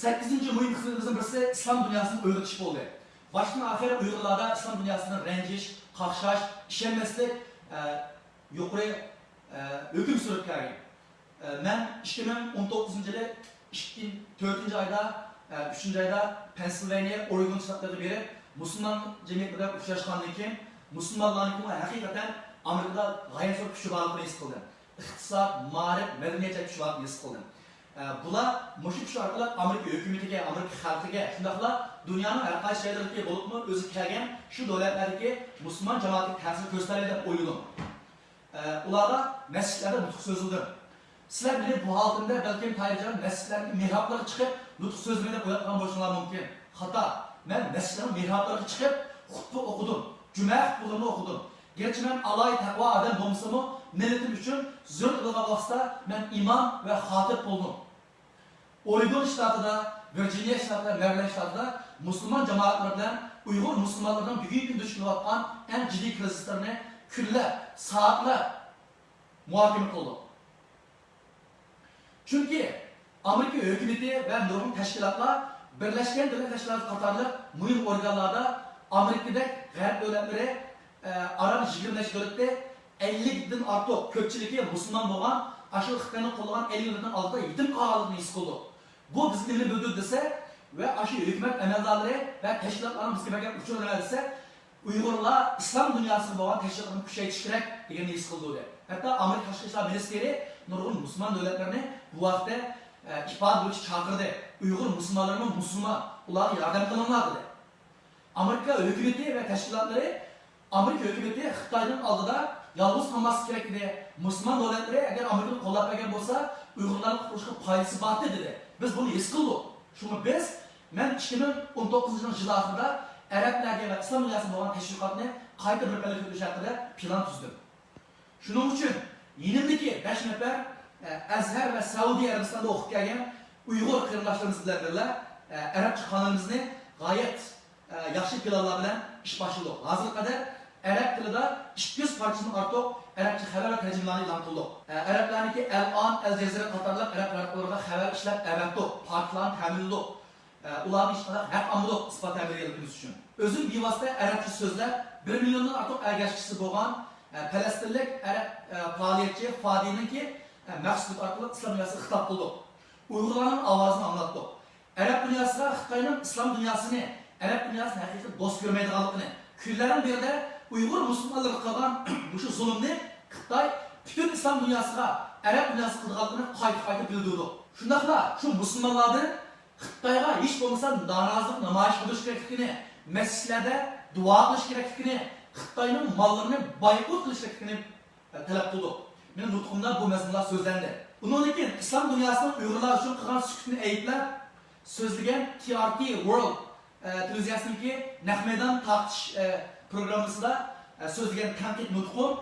سەككىزىنچى مۇھىم خىزمىتىمىزنىڭ بىرسى ئىسلام دۇنياسىنى ئويغىتىش بولدى. باشتىن ئاخىر ئۇيغۇرلاردا ئىسلام دۇنياسىدىن رەنجىش، قاقشاش، ئىشەنمەسلىك، ئە، يۇقىرى، ئە، ھۆكۈم سۈرۈپ كەلگەن. ئە، مەن ئىككى مىڭ ئون توققۇزىنچى يىلى ئىككىنچى، تۆتىنچى ئايدا، ئە، ئۈچىنچى ئايدا پەنسىلۋانىيە، ئورېگون شتاتلىرىغا بېرىپ، مۇسۇلمان جەمئىيىتى بىلەن ئۇچراشقاندىن كېيىن، مۇسۇلمانلارنىڭكى ھەقىقەتەن ئامېرىكىدا غايەت زور كۈچى بارلىقىنى ھېس قىلدىم. ئىقتىساد، مائارىپ، مەدەنىيەت جەھەتتە كۈچى بارلىقىنى ھېس قىلدىم. ئە، بۇلار مۇشۇ كۈچ ئارقىلىق ئامېرىكا ھۆكۈمىتىگە، ئامېرىكا خەلقىگە، شۇنداقلا دۇنيانىڭ ھەر قايسى جايلىرىدىكى بولۇپمۇ ئۆزىگە كەلگەن شۇ دۆلەتلەردىكى مۇسۇلمان جامائەتكە تەسىر كۆرسىتەلەيدۇ دەپ ئويلىدىم. ئە، ئۇلارغا مەسچىتلەردە نۇتۇق سۆزلىدىم. سىلەر مېنى بۇ ھالىتىمدە بەلكىم تايىنجان مەسچىتلەرنىڭ مېھرابلىرىغا چىقىپ نۇتۇق سۆزلىمەي دەپ ئويلاپ قالغان بولۇشۇڭلار مۇمكىن. خاتا. مەن مەسچىتلەرنىڭ مېھرابلىرىغا چىقىپ خۇتبە ئوقۇدۇم، جۈمە خۇتبىلىرىنى ئوقۇدۇم. گەرچە مەن ئالاھىدە تەقۋا ئادەم بولمىسىمۇ، مىللىتىم ئۈچۈن زۆرۈر قىلىدىغان ۋاقىتتا مەن ئىمام ۋە خاتىپ بولدۇم. ئورېگون شتاتىدا، ۋىرجىنىيە شتاتىدا، مەرىلەند شتاتىدا مۇسۇلمان جامائەتلىرى بىلەن ئۇيغۇر مۇسۇلمانلىرىنىڭ بۈگۈنكى كۈندە دۇچ كېلىۋاتقان ئەڭ جىددىي كىرىزىسلىرىنى كۈنلەپ، سائەتلەپ مۇھاكىمە قىلدۇق. چۈنكى ئامېرىكا ھۆكۈمىتى ۋە نۇرغۇن تەشكىلاتلار، بىرلەشكەن دۆلەتلەر تەشكىلاتى قاتارلىق مۇھىم ئورگانلاردا ئامېرىكىدەك غەرب دۆلەتلىرى، ئە، ئاران يىگىرمە نەچچە دۆلەتتە ئەللىكتىن ئارتۇق، كۆپچىلىكى مۇسۇلمان بولغان، ئاشۇ خىتاينى قوللىغان ئەللىك دۆلەتنىڭ ئالدىدا يېتىم قالغانلىقىنى ھېس قىلدۇق. بۇ بىزگە نېمىنى بىلدۈردى دېسە، ۋە ئاشۇ ھۆكۈمەت ئەمەلدارلىرى ۋە تەشكىلاتلارنىڭ بىزگە بەرگەن ئۇچۇرى نېمە دېسە، ئۇيغۇرلار ئىسلام دۇنياسىغا بولغان تەشۋىقاتنى كۈچەيتىش كېرەك دېگەننى ھېس قىلدۇردى. ھەتتا ئامېرىكا تاشقى ئىشلار مىنىستىرى نۇرغۇن مۇسۇلمان دۆلەتلىرىنى بۇ ھەقتە، ئە، ئىپادە بېرىشكە چاقىردى. ئۇيغۇر مۇسۇلمانلىرىمۇ مۇسۇلمان، ئۇلارغا ياردەم قىلىڭلار دېدى. ئامېرىكا ھۆكۈمىتى ۋە تەشكىلاتلىرى، ئامېرىكا ھۆكۈمىتى خىتاينىڭ ئالدىدا يالغۇز قالماسلىقى كېرەك ئىدى. مۇسۇلمان دۆلەتلىرى ئەگەر ئامېرىكىنى قوللاپ بەرگەن بولسا، ئۇيغۇرلارنى قۇتقۇزۇشقا پايدىسى بار ئىدى دېدى. بىز بۇنى ھېس قىلدۇق. شۇڭا بىز، مەن ئىككى مىڭ ئون توققۇزىنچى يىلنىڭ يىل ئاخىرىدا ئەرەبلەرگە ۋە ئىسلام دۇنياسىغا بولغان تەشۋىقاتنى قايتا بىر پەللىگە كۆتۈرۈش ھەققىدە پىلان تۈزدۈم. شۇنىڭ ئۈچۈن يېنىمدىكى بەش نەپەر، ئە، ئەزھەر ۋە سەئۇدى ئەرەبىستاندا ئوقۇپ كەلگەن ئۇيغۇر قېرىنداشلىرىمىز بىلەن بىللە، ئە، ئەرەبچە قانىلىمىزنى غايەت، ئە، ياخشى پىلانلار بىلەن ئىش باشلىدۇق. ھازىرغا قەدەر ئەرەب تىلىدا ئىككى يۈز پارچىدىن ئارتۇق ئەرەبچە خەۋەر ۋە تەرجىمىلەرنى ئېلان قىلدۇق. ئە، ئەرەبلەرنىڭكى ئەل ئان، ئەل جەزىرە قاتارلىق ئەرەب تاراتقۇلىرىغا خەۋەر ئىشلەپ ئەۋەتتۇق، پارتلارنى تەمىنلىدۇق. ئە، ئۇلاردىن ھېچقانداق ھەق ئالمىدۇق ئىسپات ھەمراھلىقىمىز ئۈچۈن. ئۆزۈم بىۋاسىتە ئەرەبچە سۆزلەپ، بىر مىليوندىن ئارتۇق ئەگەشكۈچىسى بولغان، ئە، پەلەستىنلىك ئەرەب، ئە، پائالىيەتچى فادىنىڭكى، ئە، مەخسۇس بۇت ئارقىلىق ئىسلام دۇنياسىغا خىتاب قىلدۇق. ئۇيغۇرلارنىڭ ئاۋازىنى ئاڭلاتتۇق. ئەرەب دۇنياسىغا خىتاينىڭ ئىسلام دۇنياسىنى، ئەرەب دۇنياسىنى ھەقىقىي دوست كۆرمەيدىغانلىقىنى، كۈنلەرنىڭ بىرىدە ئۇيغۇر مۇسۇلمانلىرىغا قىلغان مۇشۇ زۇلۇمنى خىتاي پۈتۈن ئىسلام دۇنياسىغا، ئەرەب دۇنياسىغا قىلىدىغانلىقىنى قايتا-قايتا بىلدۈردۇق. شۇنداقلا شۇ مۇسۇلمانلاردىن خىتايغا ھېچ بولمىسا نارازىلىق نامايىش قىلدۇرۇش كېرەكلىكىنى، مەسچىتلەردە دۇئا قىلىش كېرەكلىكىنى، خىتاينىڭ ماللىرىنى بايقۇت قىلىش كېرەكلىكىنى، ئە، تەلەپ قىلدۇق. مېنىڭ نۇتقۇمدا بۇ مەزمۇنلار سۆزلەندى. ئۇنىڭدىن كېيىن ئىسلام دۇنياسىنىڭ ئۇيغۇرلار ئۈچۈن قىلغان سۈكۈتىنى ئەيىبلەپ سۆزلىگەن تى ئار تى ۋورلد، ئە، تېلېۋىزىيەسىنىڭكى نەق مەيدان تارقىتىش، ئە، پروگراممىسىدا، ئە، سۆزلىگەن تەنقىد نۇتقۇم،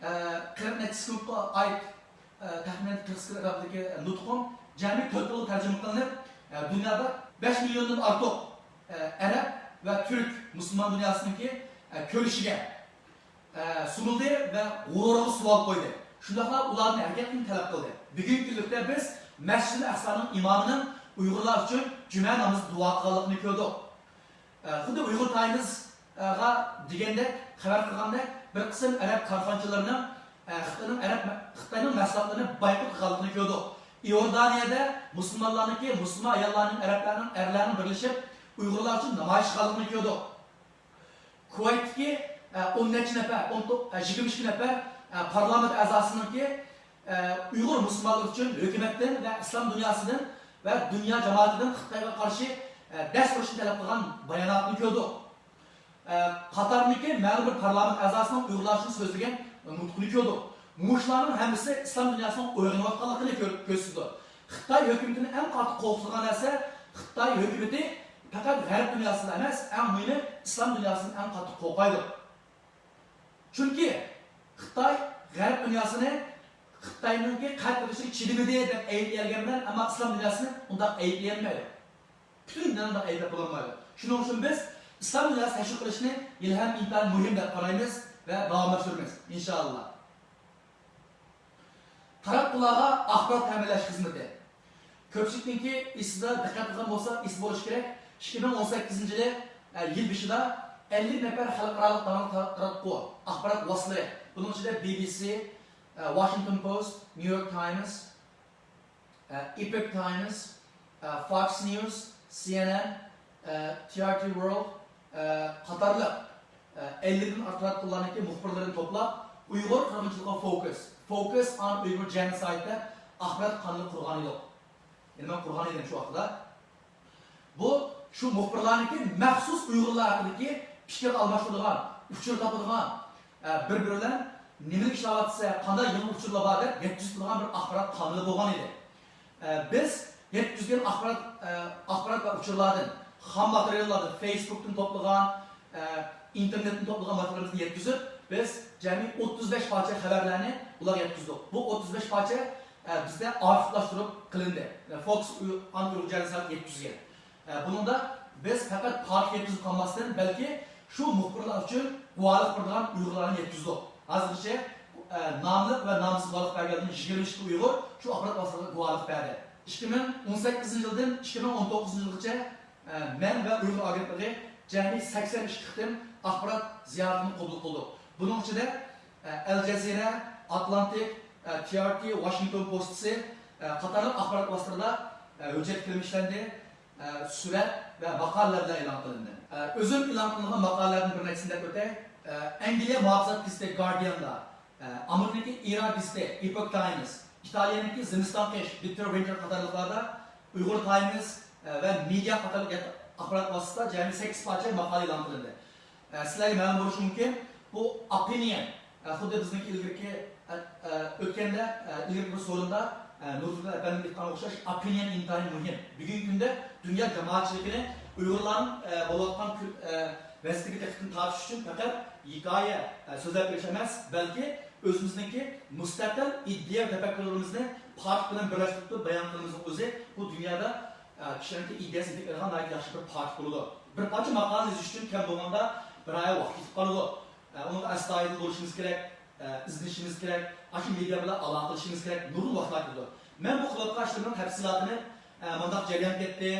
ئە، قىرىق نەچچە سېكۇنتقا ئائىت، ئە، تەخمىنەن قىرىق سېكۇنت ئەتراپىدىكى نۇتقۇم جەمئىي تۆت تىلغا تەرجىمە قىلىنىپ، ئە، دۇنيادا بەش مىليوندىن ئارتۇق، ئە، ئەرەب ۋە تۈرك مۇسۇلمان دۇنياسىنىڭكى، ئە، كۆرۈشىگە، ئە، سۇنۇلدى ۋە غۇرۇرىغا سوئال قويدى. شۇنداقلا ئۇلاردىن ھەرىكەتنى تەلەپ قىلدى. بۈگۈنكى كۈنلۈكتە بىز مەسچىدىل ئەقسانىڭ ئىمامىنىڭ ئۇيغۇرلار ئۈچۈن جۈمە نامىزى دۇئا قىلغانلىقىنى كۆردۇق. ئە، خۇددى ئۇيغۇر تايمز، ئە، غا دېگەندەك، خەۋەر قىلغاندەك، بىر قىسىم ئەرەب كارخانىچىلىرىنىڭ، ئە، خىتاينىڭ ئەرەب، خىتاينىڭ مەھسۇلاتلىرىنى بايقۇت قىلغانلىقىنى كۆردۇق. ئىئوردانىيەدە مۇسۇلمانلارنىڭكى، مۇسۇلمان ئاياللارنىڭ، ئەرەبلەرنىڭ ئەرلەرنىڭ بىرلىشىپ ئۇيغۇرلار ئۈچۈن نامايىش قىلغانلىقىنى كۆردۇق. كۇۋەيتتىكى، ئە، ئون نەچچە نەپەر، ئون توققۇز، ئە، يىگىرمە ئىككى نەپەر، ئە، پارلامېنت ئەزاسىنىڭكى، ئە، ئۇيغۇر مۇسۇلمانلىرى ئۈچۈن ھۆكۈمەتتىن ۋە ئىسلام دۇنياسىدىن ۋە دۇنيا جامائىتىدىن خىتايغا قارشى، ئە، دەس ئۇرۇشنى تەلەپ قىلغان باياناتىنى كۆردۇق. ئە، قاتاردىكى مەلۇم بىر پارلامېنت ئەزاسىنىڭ ئۇيغۇرلار ئۈچۈن سۆزلىگەن نۇتقىنى كۆردۇق. مۇشۇلارنىڭ ھەممىسى ئىسلام دۇنياسىنىڭ ئويغىنىۋاتقانلىقىنى كۆر-، كۆرسىتىدۇ. خىتاي ھۆكۈمىتىنى ئەڭ قاتتىق قورقۇتىدىغان نەرسە، خىتاي ھۆكۈمىتى پەقەت غەرب دۇنياسىدىن ئەمەس، ئەڭ مۇھىمى ئىسلام دۇنياسىدىن ئەڭ قاتتىق قورقايدۇ. چۈنكى خىتاي غەرب دۇنياسىنى خىتاينىڭكى قەتئىي قىلىشىغا چىدىمىدى دەپ ئەيىبلىيەلىگەن بىلەن، ئەمما ئىسلام دۇنياسىنى ئۇنداق ئەيىبلىيەلمەيدۇ. پۈتۈن دۇنيانى ئەيىبلەپ بولالمايدۇ. شۇنىڭ ئۈچۈن بىز ئىسلام دۇنياسى تەشۋىق قىلىشنى ھېلىھەم ئىنتايىن مۇھىم دەپ قارايمىز ۋە داۋاملاشتۇرىمىز، ئىنشائاللا. تاراتقۇلارغا ئاخبارات تەمىنلەش خىزمىتى. كۆپچىلىكنىڭكى ئېسىدە، دىققەت قىلغان بولسا، ئېسىدە بولۇشى كېرەك، ئىككى مىڭ ئون سەككىزىنچى يىلى، ئە، يىل بېشىدا ئەللىك نەپەر خەلقئارالىق داڭلىق تاراتقۇ، ئاخبارات ۋاسىتىلىرى، بۇنىڭ ئىچىدە بى بى سى، ئە، ۋاشىنگتون پوست، نيۇ يورك تايمز، ئە، ئېپىك تايمز، ئە، فاكس نيۇز، سى ئېن ئېن، ئە، تى ئار تى ۋورلد، ئە، قاتارلىق، ئە، ئەللىكتىن ئارتۇق تاراتقۇلارنىڭكى مۇخبىرلىرىنى توپلاپ، ئۇيغۇر قىرغىنچىلىقىغا فوكۇس، فوكۇس ئون ئۇيغۇر جېنوسايد دەپ ئاخبارات قانىلى قۇرغان ئىدۇق. يەنى مەن قۇرغان ئىدىم شۇ ۋاقتىدا. بۇ شۇ مۇخبىرلارنىڭكى مەخسۇس ئۇيغۇرلار ھەققىدىكى پىكىر ئالماشتۇرىدىغان، ئۇچۇر تاپىدىغان، ئە، بىر-بىرى بىلەن، نېمىلىك ئىشلەۋاتىسە، قانداق يېڭى ئۇچۇرلار بار دەپ يەتكۈزۈپ تۇرغان بىر ئاخبارات قانىلى بولغان ئىدى. ئە، بىز يەتكۈزگەن ئاخبارات، ئە، ئاخبارات ۋە ئۇچۇرلاردىن، خام ماتېرىياللاردىن، فېيسبۇكتىن توپلىغان، ئە، ئىنتېرنېتتىن توپلىغان ماتېرىياللىرىمىزنى يەتكۈزۈپ، بىز جەمئىي ئوتتۇز بەش پارچە خەۋەرلەرنى ئۇلارغا يەتكۈزدۇق. بۇ ئوتتۇز بەش پارچە، ئە، بىزدە ئارخىپلاشتۇرۇپ قىلىندى. ئە، فوكس ئۇي-، ئان ئۇيغۇر جەررىسى يەتكۈزگەن. ئە، بۇنىڭدا بىز پەقەت پارچە يەتكۈزۈپ قالماستىن، بەلكى شۇ مۇخبىرلار ئۈچۈن گۇۋاھلىق بېرىدىغان ئۇيغۇرلارنى يەتكۈزدۇق. ھازىرغىچە، ئە، ناملىق ۋە نامسىز گۇۋاھلىق بەرگەندىن يىگىرمە ئىككى ئۇيغۇر شۇ ئاخبارات ۋاسىتىلىرىغا گۇۋاھلىق بەردى. ئىككى مىڭ ئون سەككىزىنچى يىلدىن ئىككى مىڭ ئون توققۇزىنچى يىلغىچە، ئە، مەن ۋە ئۇيغۇر ئاگېنتلىقى جەمئىي سەكسەن ئىككى قېتىم ئاخبارات زىيارىتىنى قوبۇل قىلدۇق. بۇنىڭ ئىچىدە، ئە، ئەل جەزىرە، ئاتلانتىك، ئە، تى ئار تى، ۋاشىنگتون پوستىسى، ئە، قاتارلىق ئاخبارات ۋاسىتىلىرىدا، ئە، ھۆججەت فىلىم ئىشلەندى. ئە، سۈرەت ۋە ماقالىلەر بىلەن ئېلان قىلىندى. ئە، ئۆزۈم ئېلان قىلىنغان ماقالىلەردىن بىر نەچچىسىنى دەپ ئۆتەي. ئە، ئەنگلىيە مۇھاپىزەت گېزىتى گاردىياندا، ئە، ئامېرىكىدىكى ئىرا گېزىتى ئېپوك تايمس، ئىتالىيەدىكى زىمىستان قىش، بىتتېر ۋىنتېر قاتارلىقلاردا ئۇيغۇر تايمس، ئە، ۋە مېدىا قاتارلىق يات-، ئاخبارات ۋاسىتىسىدا جەمئىي سەككىز پارچە ماقالە ئېلان قىلىندى. ئە، سىلەرگە مەلۇم بولۇشى مۇمكىن، بۇ ئوپىنىيون، ئە، خۇددى بىزنىڭكى ئىلگىرىكى، ئە، ئە، ئۆتكەندە، ئە، ئىلگىرىكى بىر سورۇندا، ئە، نۇردىن ئەپەندىم ئېيتقانغا ئوخشاش، ئوپىنىيون ئىنتايىن مۇھىم. بۈگۈنكى كۈندە دۇنيا جامائەتچىلىكىنى ئۇيغۇرلارنىڭ، ئە، بولۇۋاتقان كۈ-، ئە، ۋەزىيىتىگە دىققىتىنى تارتىش ئۈچۈن پەقەت ھېكايە، ئە، سۆزلەپ بېرىش ئەمەس، بەلكى ئۆزىمىزنىڭكى مۇستەقىل ئىدىيە تەپەككۇرلىرىمىزنى پارتىيە بىلەن بىرلەشتۈرۈپ بايان قىلىشىمىزنىڭ ئۆزى بۇ دۇنيادا، ئە، كىشىلەرنىڭكى ئىدىيەسىنى يېتەكلەيدىغان ناھايىتى ياخشى بىر پارتىيە بولىدۇ. بىر پارچە ماقالە يېزىش ئۈچۈن كەم بولغاندا بىر ئاي ۋاقىت كېتىپ قالىدۇ. ئە، ئۇنىڭغا ئەستايىدىل بولۇشىمىز كېرەك، ئە، ئىزدىنىشىمىز كېرەك، ئاشۇ مېدىيا بىلەن ئالاقىلىشىشىمىز كېرەك، نۇرغۇن ۋاقىتلار كېتىدۇ. مەن بۇ قىلىۋاتقان ئىشلىرىمنىڭ تەپسىلاتىنى، ئە، مۇنداق جەريان كەتتى،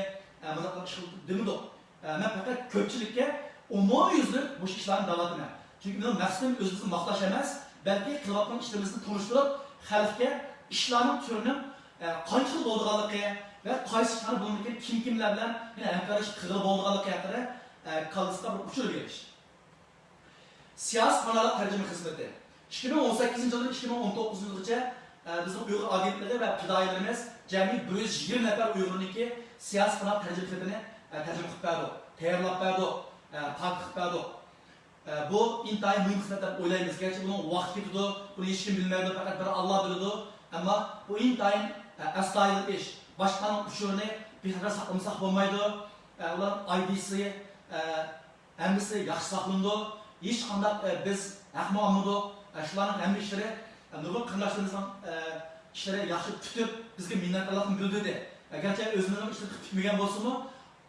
ئە، مۇنداق ئىش قىلدى دېمىدۇق. ئە، مەن پەقەت كۆپچىلىككە ئومۇميۈزلۈك مۇشۇ ئىشلارنى دەۋاتىمەن. چۈنكى مېنىڭ مەقسىتىم ئۆزىمىزنى ماختاش ئەمەس، بەلكى قىلىۋاتقان ئىشلىرىمىزنى تونۇشتۇرۇپ، خەلققە ئىشلارنىڭ تۈرىنىڭ، ئە، قانچە خىل بولىدىغانلىقى ۋە قايسى ئىشلارنى بۇنىڭدىن كېيىن كىم كىملەر بىلەن يەنە ھەمكارلىشىپ قىلغىلى بولىدىغانلىقى ھەققىدە، ئە، كاللىسىغا بىر ئۇچۇر بېرىش. سىياسىي پاناھلىق تەرجىمە خىزمىتى. ئىككى مىڭ ئون سەككىزىنچى يىلدىن ئىككى مىڭ ئون توققۇزىنچى يىلغىچە، ئە، بىزنىڭ ئۇيغۇر ئاگېنتلىقى ۋە پىدائىيلىرىمىز جەمئىي بىر يۈز يىگىرمە نەپەر ئۇيغۇرنىڭكى سىياسىي پاناھلىق تەرجىمە خېتىنى، ئە، تەرجىمە قىلىپ بەردۇق، تەييارلاپ بەردۇق، ئە، پاكىت قىلىپ بەردۇق. ئە، بۇ ئىنتايىن مۇھىم خىزمەت دەپ ئويلايمىز. گەرچە بۇنىڭ ۋاقتى كېتىدۇ، بۇنى ھېچكىم بىلمەيدۇ، پەقەت بىر ئاللا بىلىدۇ. ئەمما بۇ ئىنتايىن، ئە، ئەستايىدىل ئىش. باشقىلارنىڭ ئۇچۇرىنى بىخەتەر ساقلىمىساق بولمايدۇ. ئە، ئۇلارنىڭ ئايدىيىسى، ئە، ھەممىسى ياخشى ساقلىنىدۇ. ھېچقانداق، ئە، بىز ھەقمۇ ئالمىدۇق. ئە، شۇلارنىڭ ھەممە ئىشلىرى، ئە، نۇرغۇن قېرىنداشلىرىمىزنىڭ، ئە، ئىشلىرى ياخشى پۈتۈپ، بىزگە مىننەتدارلىقىنى بىلدۈردى. ئە، گەرچە ئۆزىمىزنىڭ ئىشلىرى پۈتمىگەن بولسىمۇ،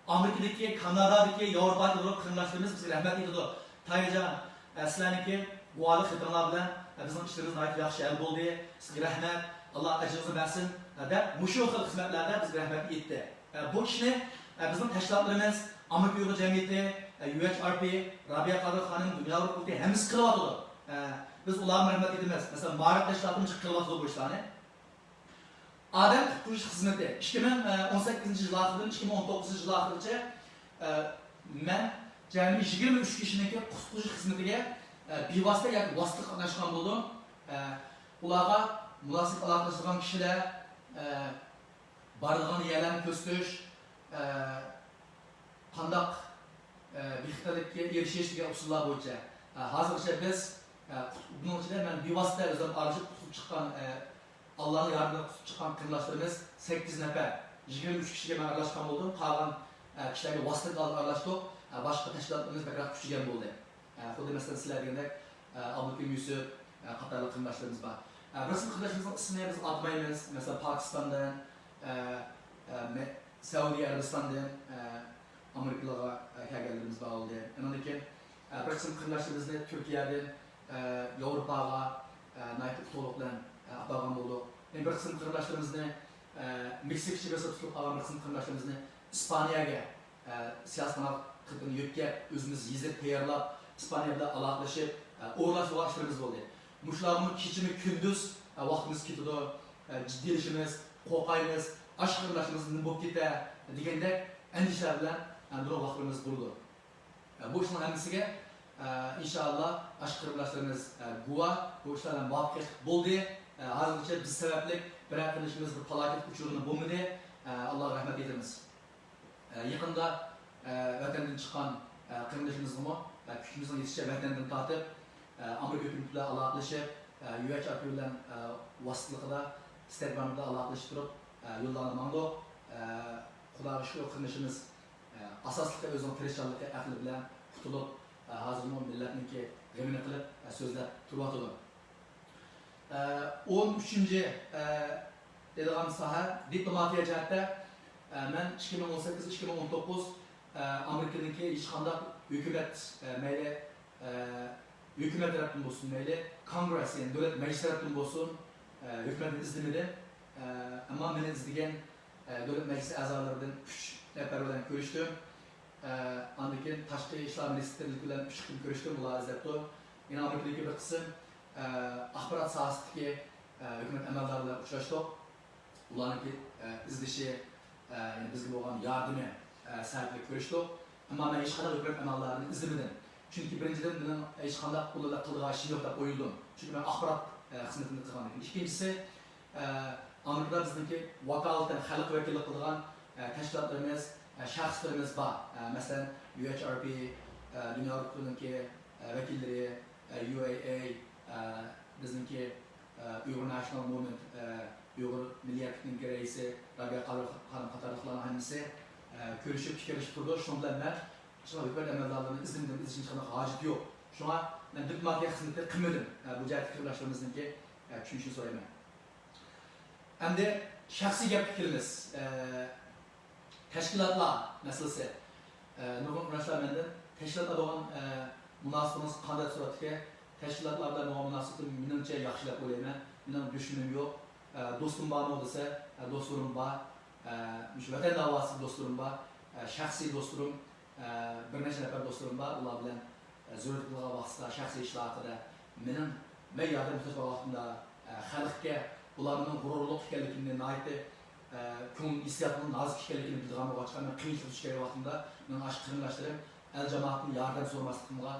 ئامېرىكىدىكى، كانادادىكى، ياۋروپادىكى نۇرغۇن قېرىنداشلىرىمىز بىزگە رەھمەت ئېيتىدۇ. تايىرجان، ئە، سىلەرنىڭكى گۇۋاھلىق خېتىڭلار بىلەن، ئە، بىزنىڭ ئىشلىرىمىز ناھايىتى ياخشى ھەل بولدى. سىزگە رەھمەت، ئاللا ئەجرىڭىزنى بەرسۇن، ئە، دەپ مۇشۇ خىل خىزمەتلەردە بىزگە رەھمەتنى ئېيتتى. ئە، بۇ ئىشنى، ئە، بىزنىڭ تەشكىلاتلىرىمىز، ئامېرىكا ئۇيغۇر جەمئىيىتى، ئە، يۇ ئېچ ئار پى، رابىيە قادىر خانىم، دۇنيا ئۇيغۇر قۇرۇلتىيى ھەممىسى قىلىۋاتىدۇ. ئە، بىز ئۇلارغا رەھمەت ئېيتىمىز. مەسىلەن، مائارىپ تەشكىلاتىمىز قىلىۋاتىدۇ بۇ ئىشلارنى. ئادەم قۇتقۇزۇش خىزمىتى. ئىككى مىڭ ئون سەككىزىنچى يىل ئاخىرىدىن ئىككى مىڭ ئون توققۇزىنچى يىل ئاخىرىغىچە، ئە، مەن جەمئىي يىگىرمە ئۈچ كىشىنىڭكى قۇتقۇزۇش خىزمىتىگە، ئە، بىۋاسىتە ياكى ۋاسىتە قاتناشقان بولدۇم. ئە، ئۇلارغا مۇناسىپ ئالاقىلىشىدىغان كىشىلەر، ئە، بارىدىغان يەرلەرنى كۆرسىتىش، ئە، قانداق، ئە، بىخەتەرلىككە ئېرىشىش دېگەن ئۇسۇللار بويىچە، ئە، ھازىرغىچە بىز، ئە، قۇت-، بۇنىڭ ئىچىدە مەن بىۋاسىتە ئۆزۈم ئارىلىشىپ قۇتۇلۇپ چىققان، ئە، ئاللانىڭ ياردىمى بىلەن قۇتۇلۇپ چىققان قېرىنداشلىرىمىز سەككىز نەپەر، يىگىرمە ئۈچ كىشىگە مەن ئارىلاشقان بولدۇم. قالغان، ئە، كىشىلەرگە ۋاسىتە ئارقىلىق ئارىلاشتۇق. ئە، باشقا تەشكىلاتلىرىمىز بەكرەك كۈچىگەن بولدى. ئە، خۇددى مەسىلەن سىلەر دېگەندەك، ئە، ئابلىكىم يۈسۈپ، ئە، قاتارلىق قېرىنداشلىرىمىز بار. ئە، بىر قىسىم قېرىنداشلىرىمىزنىڭ ئىسمىنى بىز ئاتىمايمىز. مەسىلەن، پاكىستاندىن، ئە، ئە، مە-، سەئۇدى ئەرەبىستاندىن، ئە، ئامېرىكىلارغا، ئە، كەلگەنلىرىمىز بار بولدى. ئۇنىڭدىن كېيىن، ئە، بىر قىسىم قېرىنداشلىرىمىزنى تۈركىيەدىن، ئە، ياۋروپاغا، ئە، ناھايىتى ئۇتۇقلۇق بىلەن، ئە، ئاپارغان بولدۇق. يەنە بىر قىسىم قېرىنداشلىرىمىزنى، ئە، مېكسىكا چېگرىسىدا تۇتۇلۇپ قالغان بىر قىسىم قېرىنداشلىرىمىزنى ئىسپانىيەگە، ئە، سىياسىي پاناھلىق خېتىنى يۆتكەپ، ئۆزىمىز يېزىپ تەييارلاپ، ئىسپانىيە بىلەن ئالاقىلىشىپ، ئە، ئورۇنلاشتۇرغان ئىشلىرىمىز بولدى. مۇشۇلارغىمۇ كېچىمۇ كۈندۈز، ئە، ۋاقتىمىز كېتىدۇ، ئە، جىددىيلىشىمىز، قورقايمىز، ئاشۇ قېرىنداشلىرىمىز نېمە بولۇپ كېتە دېگەندەك ئەندىشىلەر بىلەن، ئە، نۇرغۇن ۋاقىتلىرىمىز بولىدۇ. ئە، بۇ ئىشنىڭ ھەممىسىگە، ئە، ئىنشائاللا، ئاشۇ قېرىنداشلىرىمىز، ئە، گۇۋاھ، بۇ ئىشلار بىلەن مۇۋەپپەقىيەتلىك بولدى. ئە، ھازىرغىچە بىز سەۋەبلىك بىرەر قېرىندىشىمىز بىر پالاكەت ئۇچرىغىلى بولمىدى. ئە، ئاللاغا رەھمەت ئېيتىمىز. ئە، يېقىندا، ئە، ۋەتەندىن چىققان، ئە، قېرىندىشىمىزغىمۇ، ئە، كۈچىمىزنىڭ يېتىشىچە ۋەتەندىن تارتىپ، ئامېرىكا ھۆكۈمىتى بىلەن ئالاقىلىشىپ، يۇ ئېچ ئار پى بىلەن ۋاسىتىلىقىدا ستېيت دېپارتمېنت بىلەن ئالاقىلىشىپ تۇرۇپ، يوللارنى ماڭدۇق. خۇداغا شۈكۈر، قېرىندىشىمىز ئاساسلىقى ئۆزىنىڭ تىرىشچانلىقى، ئەقلى بىلەن قۇتۇلۇپ، ھازىرمۇ مىللەتنىڭكى غېمىنى قىلىپ سۆزلەپ تۇرۇۋاتىدۇ. ئون ئۈچىنچى دەيدىغان ساھە دىپلوماتىيە جەھەتتە، مەن ئىككى مىڭ ئون سەككىز، ئىككى مىڭ ئون توققۇز ئامېرىكىنىڭكى ھېچقانداق ھۆكۈمەت، مەيلى ھۆكۈمەت تەرەپتىن بولسۇن، مەيلى كونگرېس، يەنى دۆلەت مەجلىسى تەرەپتىن بولسۇن، ھۆكۈمەتنى ئىزدىمىدىم. ئەمما مېنى ئىزدىگەن دۆلەت مەجلىسى ئەزالىرىدىن ئۈچ نەپەر بىلەن كۆرۈشتۈم. ئاندىن كېيىن تاشقى ئىشلار مىنىستىرلىكى بىلەن ئۈچ قېتىم كۆرۈشتۈم، ئۇلار ئىزدەپتۇ. يەنە ئامېرىكىدىكى بىر قىسىم ئاخبارات ساھەسىدىكى ھۆكۈمەت ئەمەلدارى بىلەن ئۇچراشتۇق. ئۇلارنىڭكى ئىزدىشى، يەنى بىزگە بولغان ياردىمى سەۋەبلىك كۆرۈشتۇق. ئەمما مەن ھېچقانداق ھۆكۈمەت ئەمەلدارىنى ئىزدىمىدىم. چۈنكى بىرىنچىدىن، مېنىڭ ھېچقانداق ئۇلاردا قىلىدىغان ئىشىم يوق دەپ ئويلىدىم. چۈنكى مەن ئاخبارات خىزمىتىنى قىلغاندىن كېيىن. ئىككىنچىسى، ئامېرىكىدا بىزنىڭكى ۋاكالىتەن خەلققە ۋەكىللىك قىلىدىغان تەشكىلاتلىرىمىز، شەخسلىرىمىز بار. مەسىلەن، يۇ ئېچ ئار پى، دۇنيا ئۇرۇقىنىڭكى ۋەكىللىرى، يۇ ئەي ئەي، بىزنىڭكى ئۇيغۇر ناشنال موۋمېنت، ئۇيغۇر مىللىي ھەرىكىتىنىڭكى رەئىسى رابىيە قادىر خانىم قاتارلىقلارنىڭ ھەممىسى كۆرۈشۈپ پىكىرلىشىپ تۇرىدۇ. شۇنىڭ بىلەن مەن شۇڭا ھۆكۈمەت ئەمەلدارلىرىنى ئىزدىمىدىم، ئىزدىشنىڭ ھېچقانداق ھاجىتى يوق. شۇڭا مەن دىپلوماتىيە خىزمىتى قىلمىدىم. بۇ جەھەتتىكى قېرىنداشلىرىمىزنىڭكى چۈشىنىشىنى سورايمەن. ئەمدى شەخسىي گەپكە كېلىمىز. تەشكىلاتلار مەسىلىسى. ئە، نۇرغۇن قېرىنداشلار مەندىن تەشكىلاتلار بولغان، ئە، مۇناسىۋىتىڭىز قانداق سۈرەتتىكى؟ تەشكىلاتلار بىلەن بولغان مۇناسىۋىتىم مېنىڭچە ياخشى دەپ ئويلايمەن. مېنىڭ دۈشمىنىم يوق. ئە، دوستۇم بارمۇ دېسە، ئە، دوستلىرىم بار. ئە، مۇشۇ ۋەتەن داۋاسىدىكى دوستلىرىم بار. ئە، شەخسىي دوستلىرىم، ئە، بىر نەچچە نەپەر دوستلىرىم بار. ئۇلار بىلەن، ئە، زۆرۈرىيەت قىلغان ۋاقتىدا شەخسىي ئىشلار ھەققىدە مېنىڭ، مەن ياردەم موھتاج بولغان ۋاقتىمدا، ئە، خەلققە بۇلارنىڭ غۇرۇرلۇق ئىكەنلىكىنى، ناھايىتى، ئە، كۆڭۈل ھېسسىياتىنىڭ نازۇك ئىكەنلىكىنى بىلىدىغان بولغاچقا، مەن قىيىنچىلىققا چۈشكەن ۋاقتىمدا مېنىڭ ئاشۇ قېرىنداشلىرىم ئەل جامائەتتىن ياردەم سورىماسلىقىمغا،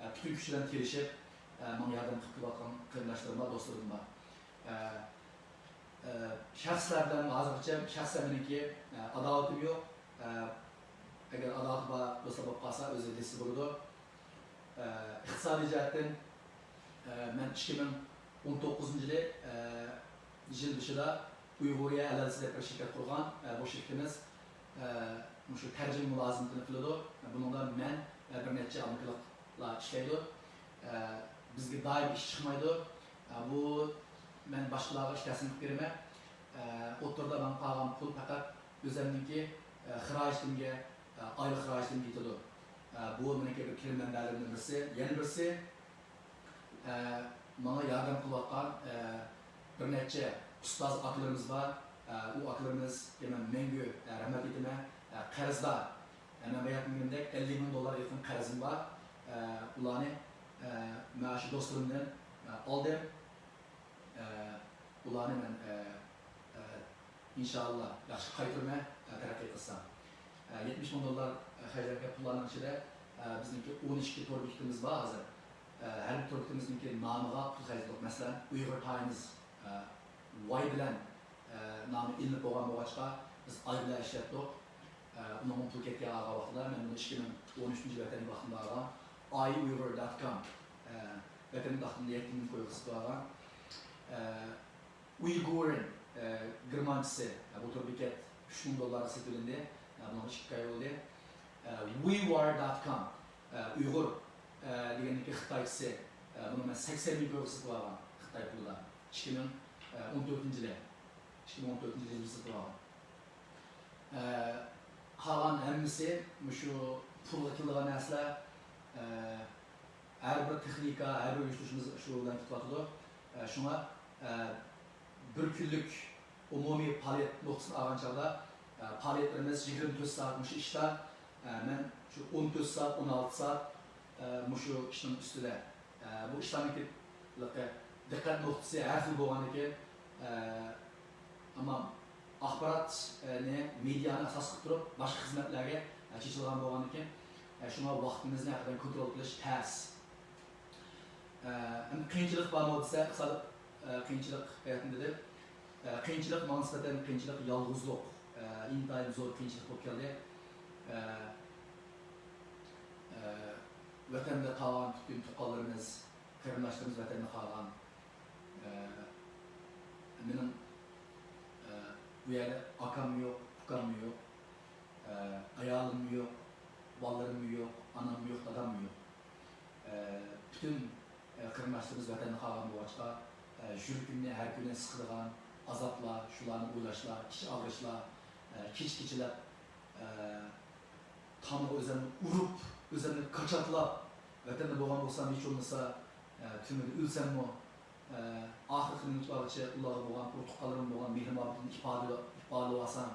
ئە، پۈتۈن كۈچى بىلەن تىرىشىپ، ئە، ماڭا ياردەم قىلىپ كېلىۋاتقان قېرىنداشلىرىم بار، دوستلىرىم بار. ئە، ئە، شەخسلەر بىلەن ھازىرغىچە شەخسەن مېنىڭكى، ئە، ئاداۋىتىم يوق. ئە، ئەگەر ئاداۋىتى بار دوستلار بولۇپ قالسا، ئۆزى دېسە بولىدۇ. ئە، ئىقتىسادىي جەھەتتىن، ئە، مەن ئىككى مىڭ ئون توققۇزىنچى يىلى، ئە، يىل بېشىدا ئۇيغۇرىيە ئەل ئەلسى دەپ بىر شىركەت قۇرغان. ئە، بۇ شىركىتىمىز، ئە، مۇشۇ تەرجىمە مۇلازىمىتىنى قىلىدۇ. ئە، بۇنىڭدا مەن ۋە بىر نەچچە ئامېرىكىلىقلار ئىشلەيدۇ. ئە، بىزگە دائىم ئىش چىقمايدۇ. ئە، بۇ مەن باشقىلارغا ئىش تەقسىم قىلىپ بېرىمەن. ئە، ئوتتۇرىدا ماڭا قالغان پۇل پەقەت ئۆزۈمنىڭكى، ئە، خىراجىتىمگە، ئە، ئايلىق خىراجىتىمگە يېتىدۇ. ئە، بۇ مېنىڭكى بىر كىرىم مەنبەلىرىمدىن بىرسى. يەنە بىرسى، ئە، ماڭا ياردەم قىلىۋاتقان، ئە، بىر نەچچە ئۇستاز ئاكىلىرىمىز بار. ئە، ئۇ ئاكىلىرىمىزگە مەن مەڭگۈ، ئە، رەھمەت ئېيتىمەن. ئە، قەرزدار. ئە، مەن بايا دېگەندەك ئەللىك مىڭ دوللارغا يېقىن قەرزىم بار. ئە، ئۇلارنى، ئە، مەن شۇ دوستلىرىمدىن، ئە، ئالدىم. ئە، ئۇلارنى مەن، ئە، ئە، ئىنشائاللا ياخشى قايتۇرىمەن، ئە، تەرەققىي قىلسا. ئە، يەتمىش مىڭ دوللار، ئە، خەجلەنگەن پۇللارنىڭ ئىچىدە، ئە، بىزنىڭكى ئون ئىككى تور بېكىتىمىز بار ھازىر. ئە، ھەر بىر تور بېكىتىمىزنىڭكى نامىغا پۇل خەجلىدۇق. مەسىلەن، ئۇيغۇر تايمز، ئە، ۋاي بىلەن، ئە، نامى ئېلىنىپ بولغان بولغاچقا، بىز ئاي بىلەن ئىشلەتتۇق. ئە، ئۇنىڭغا پۇل كەتكەن ئالغان ۋاقتىدا، مەن بۇنى ئىككى مىڭ ئون ئۈچىنچى يىل ۋەتەندە ۋاقتىمدا ئالغان. ئاي ئۇيغۇر دوت كوم، ئە، ۋەتەندە ۋاقتىمدا يەتتە مىڭ كوي قىلىپ ئالغان. ئە، ئۇيگۇرىن، ئە، گېرمانچىسى، ئە، بۇ تور بېكەت ئۈچ مىڭ دوللارغا سېتىۋېلىندى. ئە، بۇنىڭغا ئىككى ئاي بولدى. ئە، ۋىۋار دوت كوم، ئە، ئۇيغۇر، ئە، دېگەننىڭكى خىتايچىسى، ئە، بۇنى مەن سەكسەن مىڭ كويغا سېتىۋالغان خىتاي پۇلىدا. ئىككى مىڭ ئون تۆتىنچى يىلى. ئىككى مىڭ ئون تۆتىنچى يىلى سېتىۋالغان. ئە، قالغان ھەممىسى مۇشۇ پۇلغا كېلىدىغان نەرسىلەر. ئە، ھەر بىر تېخنىكا، ھەر بىر ئۇيۇشتۇرۇشىمىز شۇ بىلەن كېتىۋاتىدۇ. ئە، شۇڭا، ئە، بىر كۈنلۈك ئومۇمىي پائالىيەت نۇقتىسىنى ئالغان چاغدا، ئە، پائالىيەتلىرىمىز يىگىرمە تۆت سائەت مۇشۇ ئىشتا. ئە، مەن شۇ ئون تۆت سائەت، ئون ئالتە سائەت، ئە، مۇشۇ ئىشنىڭ ئۈستىدە. ئە، بۇ ئىشلارنىڭكى دىققەت نۇقتىسى ھەر خىل بولغاندىكىن، ئە، ئەمما ئاخباراتنى، مېدىيانى ئاساس قىلىپ تۇرۇپ، باشقا خىزمەتلەرگە، ئە، چېچىلغان بولغاندىكىن، ئە، شۇڭا ۋاقتىمىزنى ھەقىقەتەن كونترول قىلىش تەس. ئە، ئەمدى قىيىنچىلىق بارمۇ دېسە، ئىقتىساد، ئە، قىيىنچىلىق ھاياتىم دېدىم. ئە، قىيىنچىلىق ماڭا نىسبەتەن قىيىنچىلىق يالغۇزلۇق، ئە، ئىنتايىن زور قىيىنچىلىق بولۇپ كەلدى. ئە، ئە، ۋەتەندە قالغان پۈتۈن تۇغقانلىرىمىز، قېرىنداشلىرىمىز ۋەتەندە قالغان، ئە، مېنىڭ، ئە، بۇ يەردە ئاكاممۇ يوق، ئۇكاممۇ يوق، ئە، ئايالىممۇ يوق، بالىلىرىممۇ يوق، ئاناممۇ يوق، داداممۇ يوق. ئە، پۈتۈن، ئە، قېرىنداشلىرىمىز ۋەتەندە قالغان بولغاچقا، ئە، يۈرىكىمنى ھەر كۈنى سىقىدىغان ئازابلار، شۇلارنى ئويلاشلار، ئىچ ئاغرىشلار، ئە، كېچە-كېچىلەپ، ئە، تامغا ئۆزۈمنى ئۇرۇپ، ئۆزۈمنى كاچاتلاپ، ۋەتەندە بولغان بولسام، ھېچ بولمىسا، ئە، تۈرمىدە ئۆلسەممۇ، ئە، ئاخىرقى مىنۇتلارغىچە ئۇلارغا بولغان، ئۇرۇق-تۇغقانلىرىمغا بولغان مېھرىبانلىقىمنى ئىپادىلە-، ئىپادىلىۋالسام،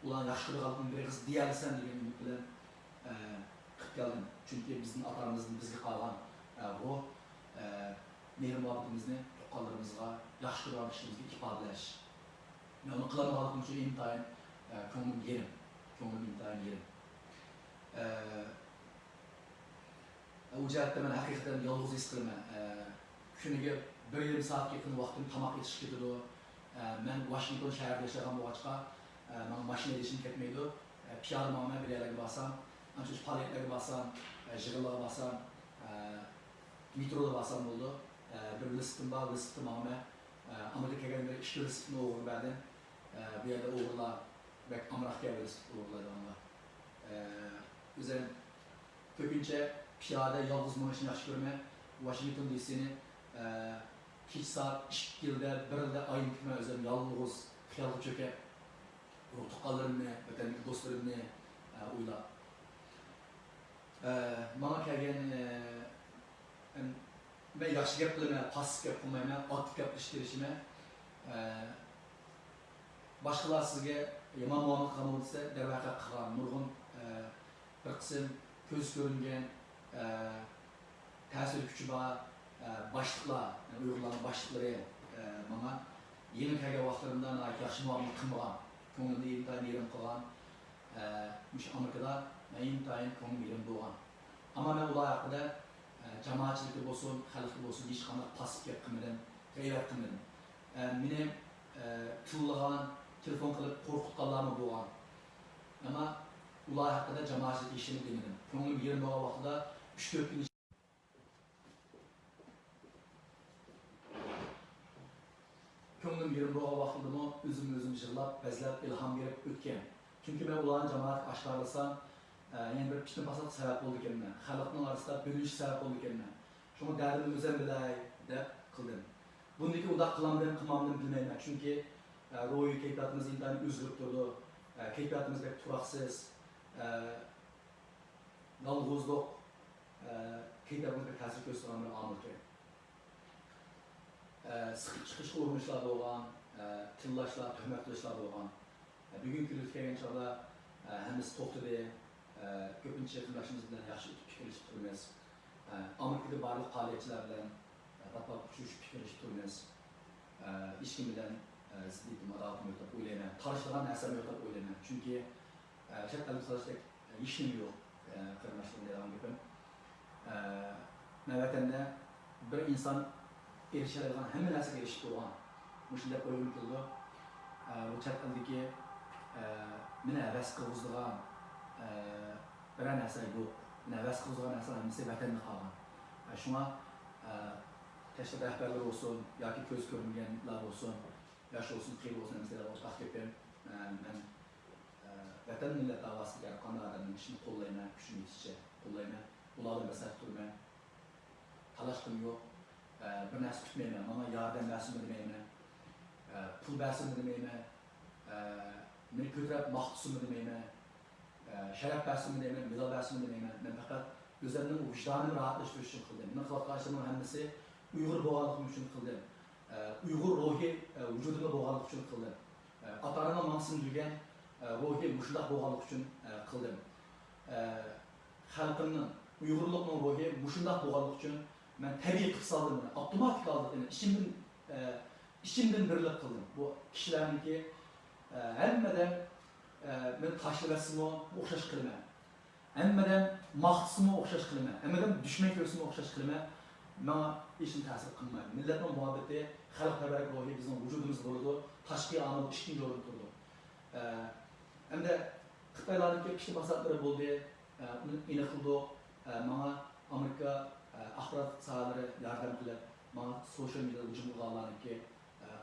ئۇلارنى ياخشى كۆرىدىغانلىقىمنى بىر ئېغىز دېيەلىسەم دېگەن ئۈمىد بىلەن، ئە، قىلىپ كەلدىم. چۈنكى بىزنىڭ ئاتا-ئانىمىزدىن بىزگە قالغان، ئە، روھ، ئە، مېھرىبانلىقىمىزنى تۇغقانلىرىمىزغا، ياخشى كۆرىدىغان كىشىلىرىمىزگە ئىپادىلەش. مەن ئۇنى قىلالمىغانلىقىم ئۈچۈن ئىنتايىن، ئە، كۆڭلۈم يېرىم. كۆڭلۈم ئىنتايىن يېرىم. ئە، ئۇ جەھەتتە مەن ھەقىقەتەن يالغۇز ھېس قىلىمەن. ئە، كۈنىگە بىر يېرىم سائەتكە يېقىن ۋاقتىم تاماق ئېتىشكە كېتىدۇ. ئە، مەن ۋاشىنگتون شەھىرىدە ياشىغان بولغاچقا، ئە، ماڭا ماشىنا ھەيدىشىم كەتمەيدۇ. ئە، پىيادە ماڭىمەن، بىر يەرلەرگە بارسام، ئانچە پائالىيەتلەرگە بارسام، ئە، يىغىنلارغا بارسام، ئە، مېترودا بارسام بولىدۇ. ئە، بىر ۋېلىسىپىتىم بار، ۋېلىسىپىتتا ماڭىمەن. ئە، ئامېرىكا كەلگەندە بىر ئىككى ۋېلىسىپىتنى ئوغرىغا بەردىم. ئە، بۇ يەردە ئوغرىلار بەك ئامراقكەن، ۋېلىسىپىت ئوغرىلايدىغانلار. ئە، ئۆزۈم كۆپىنچە پىيادە يالغۇز مېڭىشنى ياخشى كۆرىمەن. ۋاشىنگتون دىسىنى، ئە، كېچە سائەت ئىككىدە، بىردە ئايلىنىپ كېتىمەن ئۆزۈم يالغۇز خىيالغا چۆكۈپ. ئۇرۇق-تۇغقانلىرىمنى، ۋەتەندىكى دوستلىرىمنى، ئە، ئويلاپ. ئە، ماڭا كەلگەن، ئە، ئەم، مەن ياخشى گەپ قىلىمەن، پاسسىپ گەپ قىلمايمەن، ئاكتىپ گەپلىشىشكە تىرىشىمەن. ئە، باشقىلار سىزگە يامان مۇئامىلە قىلغان بولسا، دەرۋەقە قىلغان نۇرغۇن، ئە، بىر قىسىم كۆز كۆرۈنگەن، ئە، تەسىر كۈچى بار، ئە، باشلىقلار، يەنى ئۇيغۇرلارنىڭ باشلىقلىرى، ئە، ماڭا يېڭى كەلگەن ۋاقىتلىرىمدا ناھايىتى ياخشى مۇئامىلە قىلمىغان، كۆڭلۈمنى ئىنتايىن يېرىم قىلغان، ئە، مۇشۇ ئامېرىكىدا مەن ئىنتايىن كۆڭلۈم يېرىم بولغان. ئەمما مەن ئۇلار ھەققىدە، ئە، جامائەتچىلىككە بولسۇن، خەلققە بولسۇن، ھېچقانداق پاسسىپ گەپ قىلمىدىم، غەيۋەت قىلمىدىم. ئە، مېنى، ئە، تىللىغان، تېلېفون قىلىپ قورقۇتقانلارمۇ بولغان. ئەمما ئۇلار ھەققىدە جامائەتچىلىككە ھېچنېمە دېمىدىم. كۆڭلۈم يېرىم بولغان ۋاقتىدا ئۈچ تۆت كۈن كۆڭلۈم يېرىم بولغان ۋاقتىدىمۇ ئۆزۈمنى ئۆزۈم يىغلاپ، بەزلەپ، ئىلھام بېرىپ ئۆتكەن. چۈنكى مەن ئۇلارنى جامائەتكە ئاشكارىلىسام، ئە، يەنە بىر پىتنە-پاساتقا سەۋەب بولىدىكەنمەن، خەلقنىڭ ئارىسىدا بۆلۈنۈشكە سەۋەب بولىدىكەنمەن. شۇڭا دەردىمنى ئۆزۈم بىلاي دەپ قىلدىم. بۇندىن كېيىن ئۇنداق قىلامدىم، قىلمامدىم بىلمەيمەن. چۈنكى، ئە، روھىي كەيپىياتىمىز ئىنتايىن ئۆزگىرىپ تۇرىدۇ. ئە، كەيپىياتىمىز بەك تۇراقسىز. ئە، يالغۇزلۇق، ئە، كەيپىياتىمىزغا تەسىر كۆرسىتىدىغان بىر ئامىلكەن. ئە، سىقىپ چىقىشقا ئۇرۇنۇشلار بولغان، ئە، تىللاشلار، تۆھمەت قىلىشلار بولغان. ئە، بۈگۈنكى كۈندە كەلگەن چاغدا، ئە، ھەممىسى توختىدى. ئە، كۆپىنچە قېرىنداشلىرىمىز بىلەن ياخشى پىكىرلىشىپ تۇرىمىز. ئە، ئامېرىكىدا بارلىق پائالىيەتچىلەر بىلەن، ئە، پات-پات ئۇچرىشىپ پىكىرلىشىپ تۇرىمىز. ئە، ھېچكىم بىلەن، ئە، زىددىيىتىم، ئاداۋىتىم يوق دەپ ئويلايمەن. تالىشىدىغان نەرسەم يوق دەپ ئويلايمەن. چۈنكى ئە، چەت ئەلدە تالاشتەك، ئە، ھېچنېمە يوق، ئە، قېرىنداشلىرىم دەيدىغان گېپىم. ئە، مەن ۋەتەندە بىر ئىنسان ئېرىشەلەيدىغان ھەممە نەرسىگە ئېرىشىپ بولغان. مۇشۇنداق ئويغىنىپ كېلىدۇ. ئە، بۇ چەت ئەلدىكى، ئە، مېنى ھەۋەس قىلغۇزىدىغان، ئە، بىرەر نەرسە يوق. مېنى ھەۋەس قىلغۇزىدىغان نەرسىلەر ھەممىسى ۋەتەندە قالغان. ئە، شۇڭا، ئە، تەشكىلات رەھبەرلىرى بولسۇن ياكى كۆز كۆرمىگەنلەر بولسۇن، ياش بولسۇن، قېرى بولسۇن، ھەممىسىگە ئورتاق گېپىم. ئە، مەن ئە، ۋەتەن، مىللەت داۋاسىدىكى ھەر قانداق ئادەمنىڭ ئىشىنى قوللايمەن، كۈچۈم يېتىشىچە قوللايمەن. ئۇلاردىن بىر سەپتە تۇرىمەن. تالاشقۇم يوق. ئە، بىر نەرسە كۈتمەيمەن. ماڭا ياردەم بەرسىمۇ دېمەيمەن. ئە، پۇل بەرسىمۇ دېمەيمەن. ئە، مېنى كۆتۈرۈپ ماختىسىمۇ دېمەيمەن. ئە، شەرەپ بەرسىمۇ دېمەيمەن، مېدال بەرسىمۇ دېمەيمەن. مەن پەقەت ئۆزۈمنىڭ ۋىجدانىمنى راھەتلەندۈرۈش ئۈچۈن قىلدىم. مېنىڭ قىلىۋاتقان ئىشلىرىمنىڭ ھەممىسى ئۇيغۇر بولغانلىقىم ئۈچۈن قىلدىم. ئە، ئۇيغۇر روھى، ئە، ۋۇجۇدۇمدا بولغانلىقى ئۈچۈن قىلدىم. ئاتا-ئانامنىڭ ماڭا سىڭدۈرگەن روھى مۇشۇنداق بولغانلىقى ئۈچۈن قىلدىم. خەلقىمنىڭ، ئۇيغۇرلۇقنىڭ روھى مۇشۇنداق بولغانلىقى ئۈچۈن مەن تەبىئىي قىلىپ سالدىم، ئاپتوماتىك ھالدا ئىچىمدىن، ئىچىمدىن بىرلىك قىلدىم. بۇ كىشىلەرنىڭكى ھەممىدە مېنى تاشلىۋەتسىمۇ ئوخشاش قىلىمەن. ھەممىدەم ماختىسىمۇ ئوخشاش قىلىمەن، ھەممىدەم دۈشمەن كۆرسىمۇ ئوخشاش قىلىمەن، ماڭا ھېچنېمە تەسىر قىلمايدۇ. مىللەتنىڭ مۇھەببىتى، خەلقپەرۋەرلىك روھى بىزنىڭ ۋۇجۇدىمىزدا بولىدۇ، تاشقى ئامىل ئىككىنچى ئورۇندا تۇرىدۇ. ئە، ئەمدى خىتايلارنىڭكى پىتنە پاساتلىرى بولدى، ئە، ئۇنى ئېنىقلىدۇق. ئە، ماڭا ئامېرىكا، ئە، ئاخبارات ساھەلىرى ياردەم قىلىپ، ماڭا سوشيال مېدىيادا ھۇجۇم قىلغانلارنىڭكى،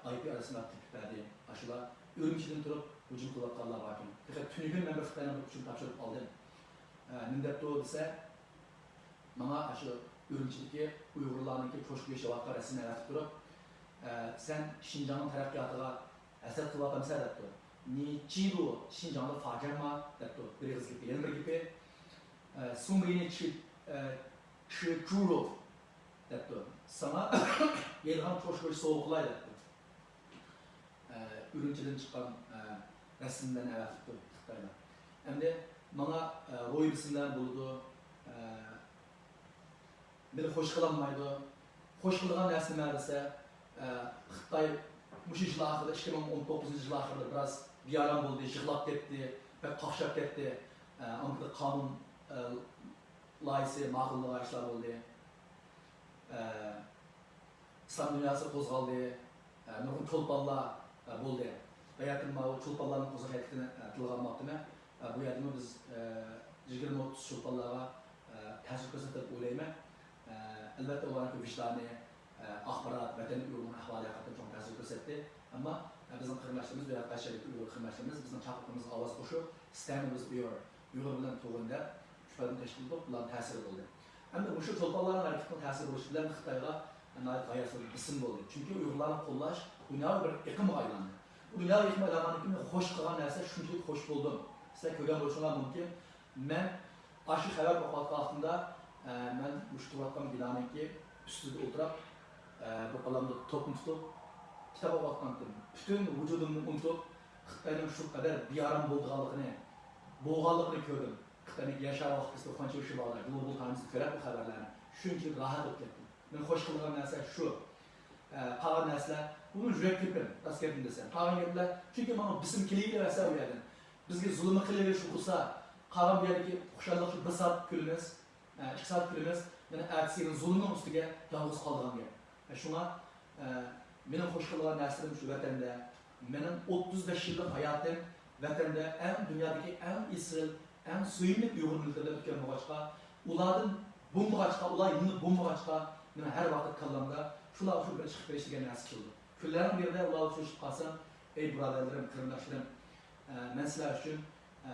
ئاي پى ئادرېسىنى تېپىپ بەردى. ئاشۇلار ئۈرۈمچىدىن تۇرۇپ ھۇجۇم قىلىۋاتقانلار باركەن. تېخى تۈنۈگۈن مەن بىر خىتاينىڭ بىر ئۇچۇرىنى تاپشۇرۇپ ئالدىم. نېمە دەپتۇ دېسە، ماڭا ئاشۇ ئۈرۈمچىدىكى ئۇيغۇرلارنىڭكى چوشقا گۆشى ۋاقا رەسىمىنى ئەۋەتىپ تۇرۇپ، سەن شىنجاڭنىڭ تەرەققىياتىغا ھەسەت قىلىۋاتامسەن دەپتۇ. 你嫉妒新疆的发展吗 دەپتۇ. بىر ئېغىز گېپى. يەنە بىر گېپى، 送给你吃吃猪肉 دەپتۇ. ساڭا يەيدىغان چوشقا گۆشى سوۋغا قىلاي دەپتۇ. ئۈرۈمچىدىن چىققان رەسىملەرنى ئەۋەتىپتۇ خىتايلار. ئەمدى ماڭا روھىي بېسىملەر بولىدۇ، مېنى خوش قىلالمايدۇ. خوش قىلىدىغان نەرسە نېمە دېسە، خىتاي مۇشۇ يىل ئاخىرىدا، ئىككى مىڭ ئون توققۇزىنچى يىل ئاخىرىدا بىراز بىئارام بولدى، يىغلاپ كەتتى، بەك قاقشاپ كەتتى. ئامېرىكىدا قانۇن لايىھىسى ماقۇللىغان ئىشلار بولدى. ئىسلام دۇنياسى قوزغالدى، نۇرغۇن چولپانلار بولدى. باياتىن ماۋۇ چولپانلارنى قوزغاش ھەرىكىتىنى تىلغا ئالماپتىمەن. بۇ يەردىمۇ بىز يىگىرمە ئوتتۇز چولپانلارغا تەسىر كۆرسەتتى دەپ ئويلايمەن. ئەلۋەتتە، ئۇلارنىڭ ۋىجدانى، ئاخبارات، ۋەتەندىكى ئۇيغۇرنىڭ ئەھۋالى ھەققىدە چوڭ تەسىر كۆرسەتتى. ئەمما بىزنىڭ قېرىنداشلىرىمىز، بۇ يەردە قەشەرلىك ئۇيغۇر قېرىنداشلىرىمىز بىزنىڭ چاقىرىقىمىزغا ئاۋاز قوشۇپ، Stand with Uyghur، ئۇيغۇر بىلەن تۇرغىن دەپ، شۇ قەدەر تەشكىل قىلىپ، بۇلارنىڭ تەسىرى بولدى. ئەمدى مۇشۇ چولپانلارنىڭ ھەرىكىتىنىڭ تەسىرى بولۇشى بىلەن خىتايغا ناھايىتى غايەت زور بېسىم بولدى. چۈنكى ئۇيغۇرلارنى قوللاش دۇنياغا بىر ئېقىمغا ئايلاندى. بۇ دۇنياغا ئېقىمغا ئايلانغاندىن كېيىن خوش قىلغان نەرسە شۇنچىلىك خوش بولدۇم. سىلەر كۆرگەن بولۇشۇڭلار مۇمكىن، مەن ئاشۇ خەۋەر ئوقۇۋاتقان ۋاقتىمدا، ئە، مەن مۇشۇ تۇرۇۋاتقان بىنانىڭكى ئۈستىدە ئولتۇرۇپ، ئە، بىر قولۇمدا توپنى تۇتۇپ، كىتاب ئوقۇۋاتقانتىم. پۈتۈن ۋۇجۇدۇمنى ئۇنتۇپ، خىتاينىڭ شۇ قەدەر بىئارام بولىدىغانلىقىنى، بولغانلىقىنى كۆردۈم. خىتاينىڭ ياشار ۋاقتىسىدا قانچە يىل بار، گلوبال تايمستا كۆرەپ بۇ خەۋەرلەرنى، شۇنچىلىك راھەت بولۇپ كەتتىم. مېنى خوش قىلىدىغان نەرسە شۇ. ئە، قالغان نەرسىلەر، بۇ يۈرەك گېپىم، راست گەپنى دېسەم. قالغان گەپلەر، چۈنكى ماڭا بېسىم كېلىۋېرىۋەرسە ئۇ يەردىن. بىزگە زۇلۇمى قىلىۋېرىش بولسا، قالغان بۇ يەردىكى خۇشاللىق شۇ بىر سائەت كۈلىمىز، ئە، ئىككى سائەت كۈلىمىز، يەنە ئەتىسى يەنە زۇلۇمنىڭ ئۈستىگە يالغۇز قالىدىغان گەپ. ئە، شۇڭا، ئە، مېنىڭ خوش قىلىدىغان نەرسىلىرىم شۇ ۋەتەندە. مېنىڭ ئوتتۇز بەش يىللىق ھاياتىم ۋەتەندە ئەڭ، دۇنيادىكى ئەڭ ئېسىل، ئەڭ سۆيۈملۈك ئۇيغۇر مىللىتى بىلەن ئۆتكەن بولغاچقا، ئۇلاردىن بولمىغاچقا، ئۇلار يېڭىلىپ بولمىغاچقا، مېنىڭ ھەر ۋاقىت كاللامدا شۇلار ئۈچۈن بىر چىقىپ بېرىش دېگەن نەرسە كېلىدۇ. كۈنلەرنىڭ بىرىدە ئۇلار ئۇچرىشىپ قالسام، ئەي بۇرادەرلىرىم، قېرىنداشلىرىم، ئە، مەن سىلەر ئۈچۈن، ئە،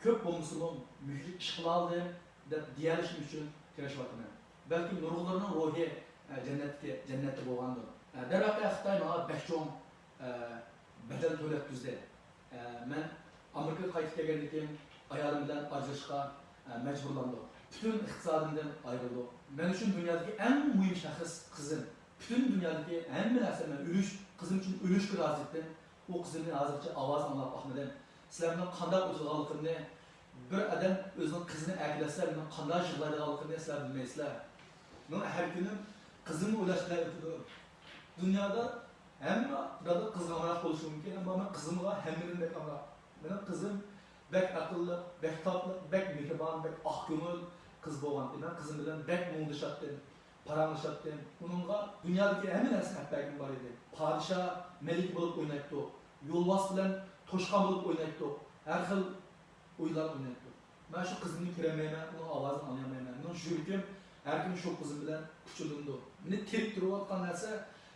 كۆپ بولمىسىمۇ مۈشۈك ئىش قىلالىدىم دەپ دېيەلىشىم ئۈچۈن تىرىشىۋاتىمەن. بەلكىم نۇرغۇنلىرىنىڭ روھى، ئە، جەننەتتىكى، جەننەتتە بولغاندۇر. ئە، دەرۋەقە، خىتاي ماڭا بەك چوڭ، ئە، بەدەل تۆلەتكۈزدى. ئە، مەن ئامېرىكىغا قايتىپ كەلگەندىن كېيىن ئايالىم بىلەن ئاجرىشىشقا، ئە، مەجبۇرلاندۇق. پۈتۈن ئىقتىسادىمدىن ئايرىلدۇق. مەن ئۈچۈن دۇنيادىكى ئەڭ مۇھىم شەخس قىزىم. پۈتۈن دۇنيادىكى ھەممە نەرسە، مەن ئۆلۈش، قىزىم ئۈچۈن ئۆلۈشكە رازى ئىدىم. ئۇ قىزىمنى ھازىرغىچە ئاۋازىنى ئاڭلاپ باقمىدىم. سىلەر مېنىڭ قانداق ئۆتىدىغانلىقىمنى، بىر ئادەم ئۆزىنىڭ قىزىنى ئەكېلەتسە، مېنىڭ قانداق يىغلايدىغانلىقىمنى سىلەر بىلمەيسىلەر. مېنىڭ ھەر كۈنۈم قىزىمنى ئويلاش بىلەن ئۆتىدۇ. دۇنيادا ھەممە بىر ئادەم قىزغا ئامراق بولۇشى مۇمكىن، ئەمما مەن قىزىمغا ھەممىدىن بەك ئامراق. مېنىڭ قىزىم بەك ئەقىللىق، بەك تاتلىق، بەك مېھرىبان، بەك ئاق كۆڭۈل قىز بولغانتى. مەن قىزىم بىلەن بەك مۇڭدىشاتتىم، پاراڭلىشاتتىم. ئۇنىڭغا دۇنيادىكى ھەممە نەرسىنى ئەپ بەرگۈم بار ئىدى. پادىشاھ، مەلىكە بولۇپ ئوينايتتۇق. يولۋاس بىلەن توشقان بولۇپ ئوينايتتۇق. ھەر خىل ئويۇنلار ئوينايتتۇق. مەن شۇ قىزىمنى كۆرەلمەيمەن، ئۇنىڭ ئاۋازىنى ئاڭلىيالمايمەن. مېنىڭ يۈرىكىم ھەر كۈنى شۇ قىزىم بىلەن كۇچۇلىنىدۇ. مېنى تېتىتتۈرۈۋاتقان نەرسە،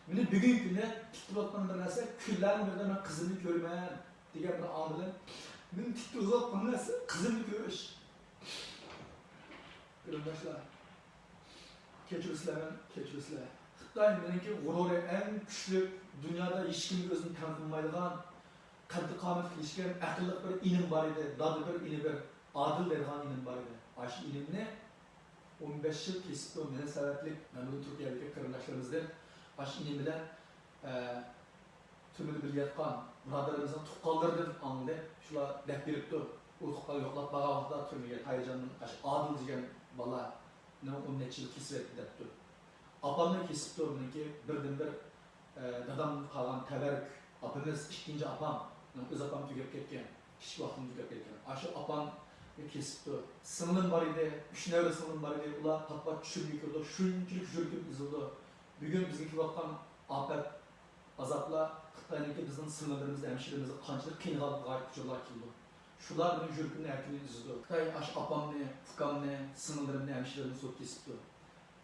مېنى بۈگۈنكى كۈندە تېتىتتۈرۈۋاتقان بىر نەرسە، كۈنلەرنىڭ بىرىدە مەن قىزىمنى كۆرىمەن دېگەن بىر ئاڭ بىلەن مېنى تېتىتتۈرۈۋاتقان نەرسە قىزىمنى كۆرۈش. قېرىنداشلار، كەچۈرىسىلەر، مەن كەچۈرىسىلەر. خىتاي مېنىڭكى غۇرۇرى ئەڭ كۈچلۈك، دۇنيادا ھېچكىمگە ئۆزىنى تەڭ قىلمايدىغان، قەددى-قامىتى كېلىشكەن، ئەقىللىق بىر ئىنىم بار ئىدى، دادا بىر، ئىنى بىر، ئادىل دەيدىغان ئىنىم بار ئىدى. ئاشۇ ئىنىمنى ئون بەش يىل كېسىپتۇ، مېنى سەۋەبلىك، مەن بۇ تۈركىيەدىكى قېرىنداشلىرىمىزدىن ئاشۇ ئىنىم بىلەن، ئە، تۈرمىدە بىللە ياتقان بۇرادەرلىرىمىزنىڭ تۇغقانلىرىدىن ئاڭلىدىم. شۇلار دەپ بېرىپتۇ. ئۇ تۇغقان يوقلاپ بارغان ۋاقتىدا تۈرمىگە تايىرجاننىڭ ئاشۇ ئادىل دېگەن بالىنىڭ ئون نەچچە يىل كېسىۋەتتى دەپتۇ. ئاپامنى كېسىپتۇ، مېنىڭكى بىردىنبىر، ئە، دادامدىن قالغان تەۋەررۈك ئاپىمىز، ئىككىنچى ئاپام، مېنىڭ ئۆز ئاپام تۈگەپ كەتكەن، كىچىك ۋاقتىمدا تۈگەپ كەتكەن. ئاشۇ ئاپامنى كېسىپتۇ. سىڭلىم بار ئىدى، ئۈچ نەۋرە سىڭلىم بار ئىدى، ئۇلار پات-پات چۈشۈمگە كىرىدۇ، شۇنچىلىك يۈرىكىم ئېزىلىدۇ. بۈگۈن بىزگە كېلىۋاتقان ئاپەت، ئازابلار خىتاينىڭكى بىزنىڭ سىڭىللىرىمىزنى، ھەمشىرىلىرىمىزنى قانچىلىك قىينىغانلىقىغا ئۇچۇرلار كېلىدۇ. شۇلار مېنىڭ يۈرىكىمنى ھەر كۈنى ئېزىدۇ. خىتاي ئاشۇ ئاپامنى، ئۇكامنى، سىڭىللىرىمنى، ھەمشىرىلىرىمنى سوت كېسىپتۇ.